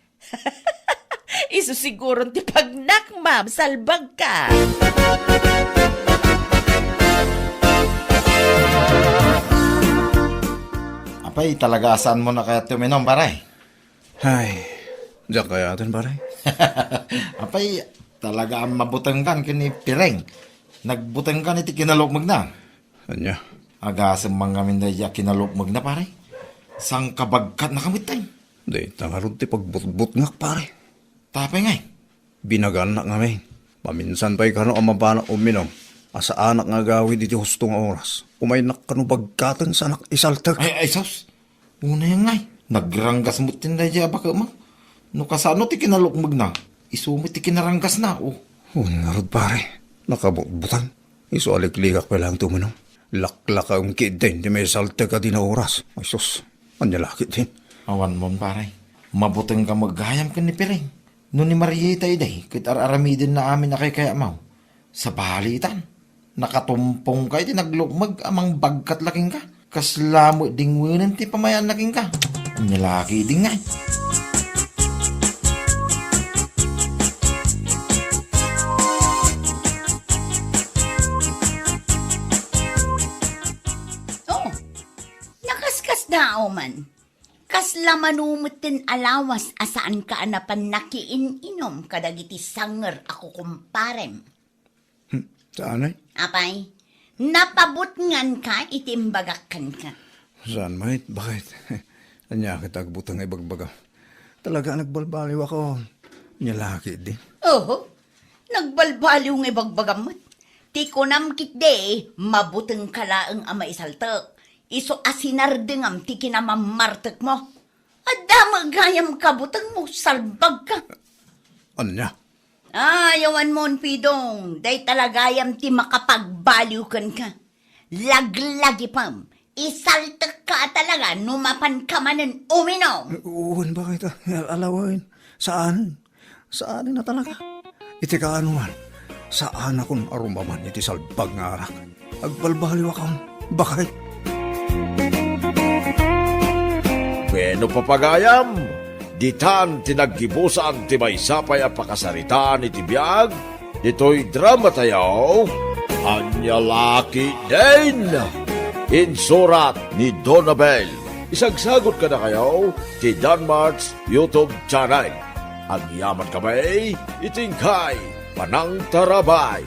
Isu siguron ti pagnakmam, salbagka. Apay, talaga a saanmo a kayat ti uminom, pare? Ay, diak kayaten, pare. Apay, talaga a mabutengkan ken ni Pireng. Nagbutengkan iti kinalukmegna. Ania? Agasem man ngamin daydi a kinalukmegna, pare. Sangkabagkatnaka metten. Dayta ngarud ti pagbutbutngak, pare. Tapay ngay? Binagannak ngamin. Maminsan pay kano a mapanak uminom, a saanak nga agawid iti husto nga oras. Umaynak kano bagkaten sa anak isaltek. Ay, ay, sus! Unay ngay, nagranggas met ti daydiay a baket mo. No kasano ti kinalukmegna, isu met ti kinaranggasna, o. Wen ngarud, pare, nakabutbutang. Isu a liklikak pay laeng ti uminom. Laklakaem ketdin ti maisaltek a dina oras. Ay sus, ania la ketdin? Awan mon, pare. Mabutengka met gayam ken ni Piring. No ni Marieta idi, ket ar-aramidenna amin a kaykayatmo. Sabalitan, nakatumpongka iti naglukmeg a mangbagkat la kenka. Kasla met dingwenen ti pamayaanna kenka. Ania la ketdin ngay? Oh, nakaskasdaaw man. Kasla mano metten a lawas a saanka a napan nakiin-inom kadagiti sanger a kukumparem. Hmm, saan ay? Apay, napabutnganka iti imbagak kenka. Saan met? Bakit? Ania ket agbuteng nga ibagbagam? Talaga a nagbalbaliwakon. Ania la ketdi? Oho, nagbalbaliw nga ibagbagam met. Ti kunam ketdi, mabutengka laeng a maisaltek. Isu a sinardengam ti kinamammartekmo. Adda met gayam kabutengmo, salbagka. Ania? Ay, awan mon, Pidong, dayta la gayam ti makapagbaliw kenka. Laglagipem, isaltekka a talaga no mapanka manen uminom. Wen, bakit? Al-, alawen. Saan? Saan a talaga? Iti kaanoman, saanakon a rumaman iti salbag nga arak. Agbalbaliwakon, bakit? Bueno, papagayam, ditan ti naggibusan ti maysa pay a pakasaritaan iti biag ditoy dramatayo, Ania la ketdin? Insurat ni Donabel. Isagsagut kadakayo ti Danmart's YouTube channel. Agyamankami iti inkay panangtarabay.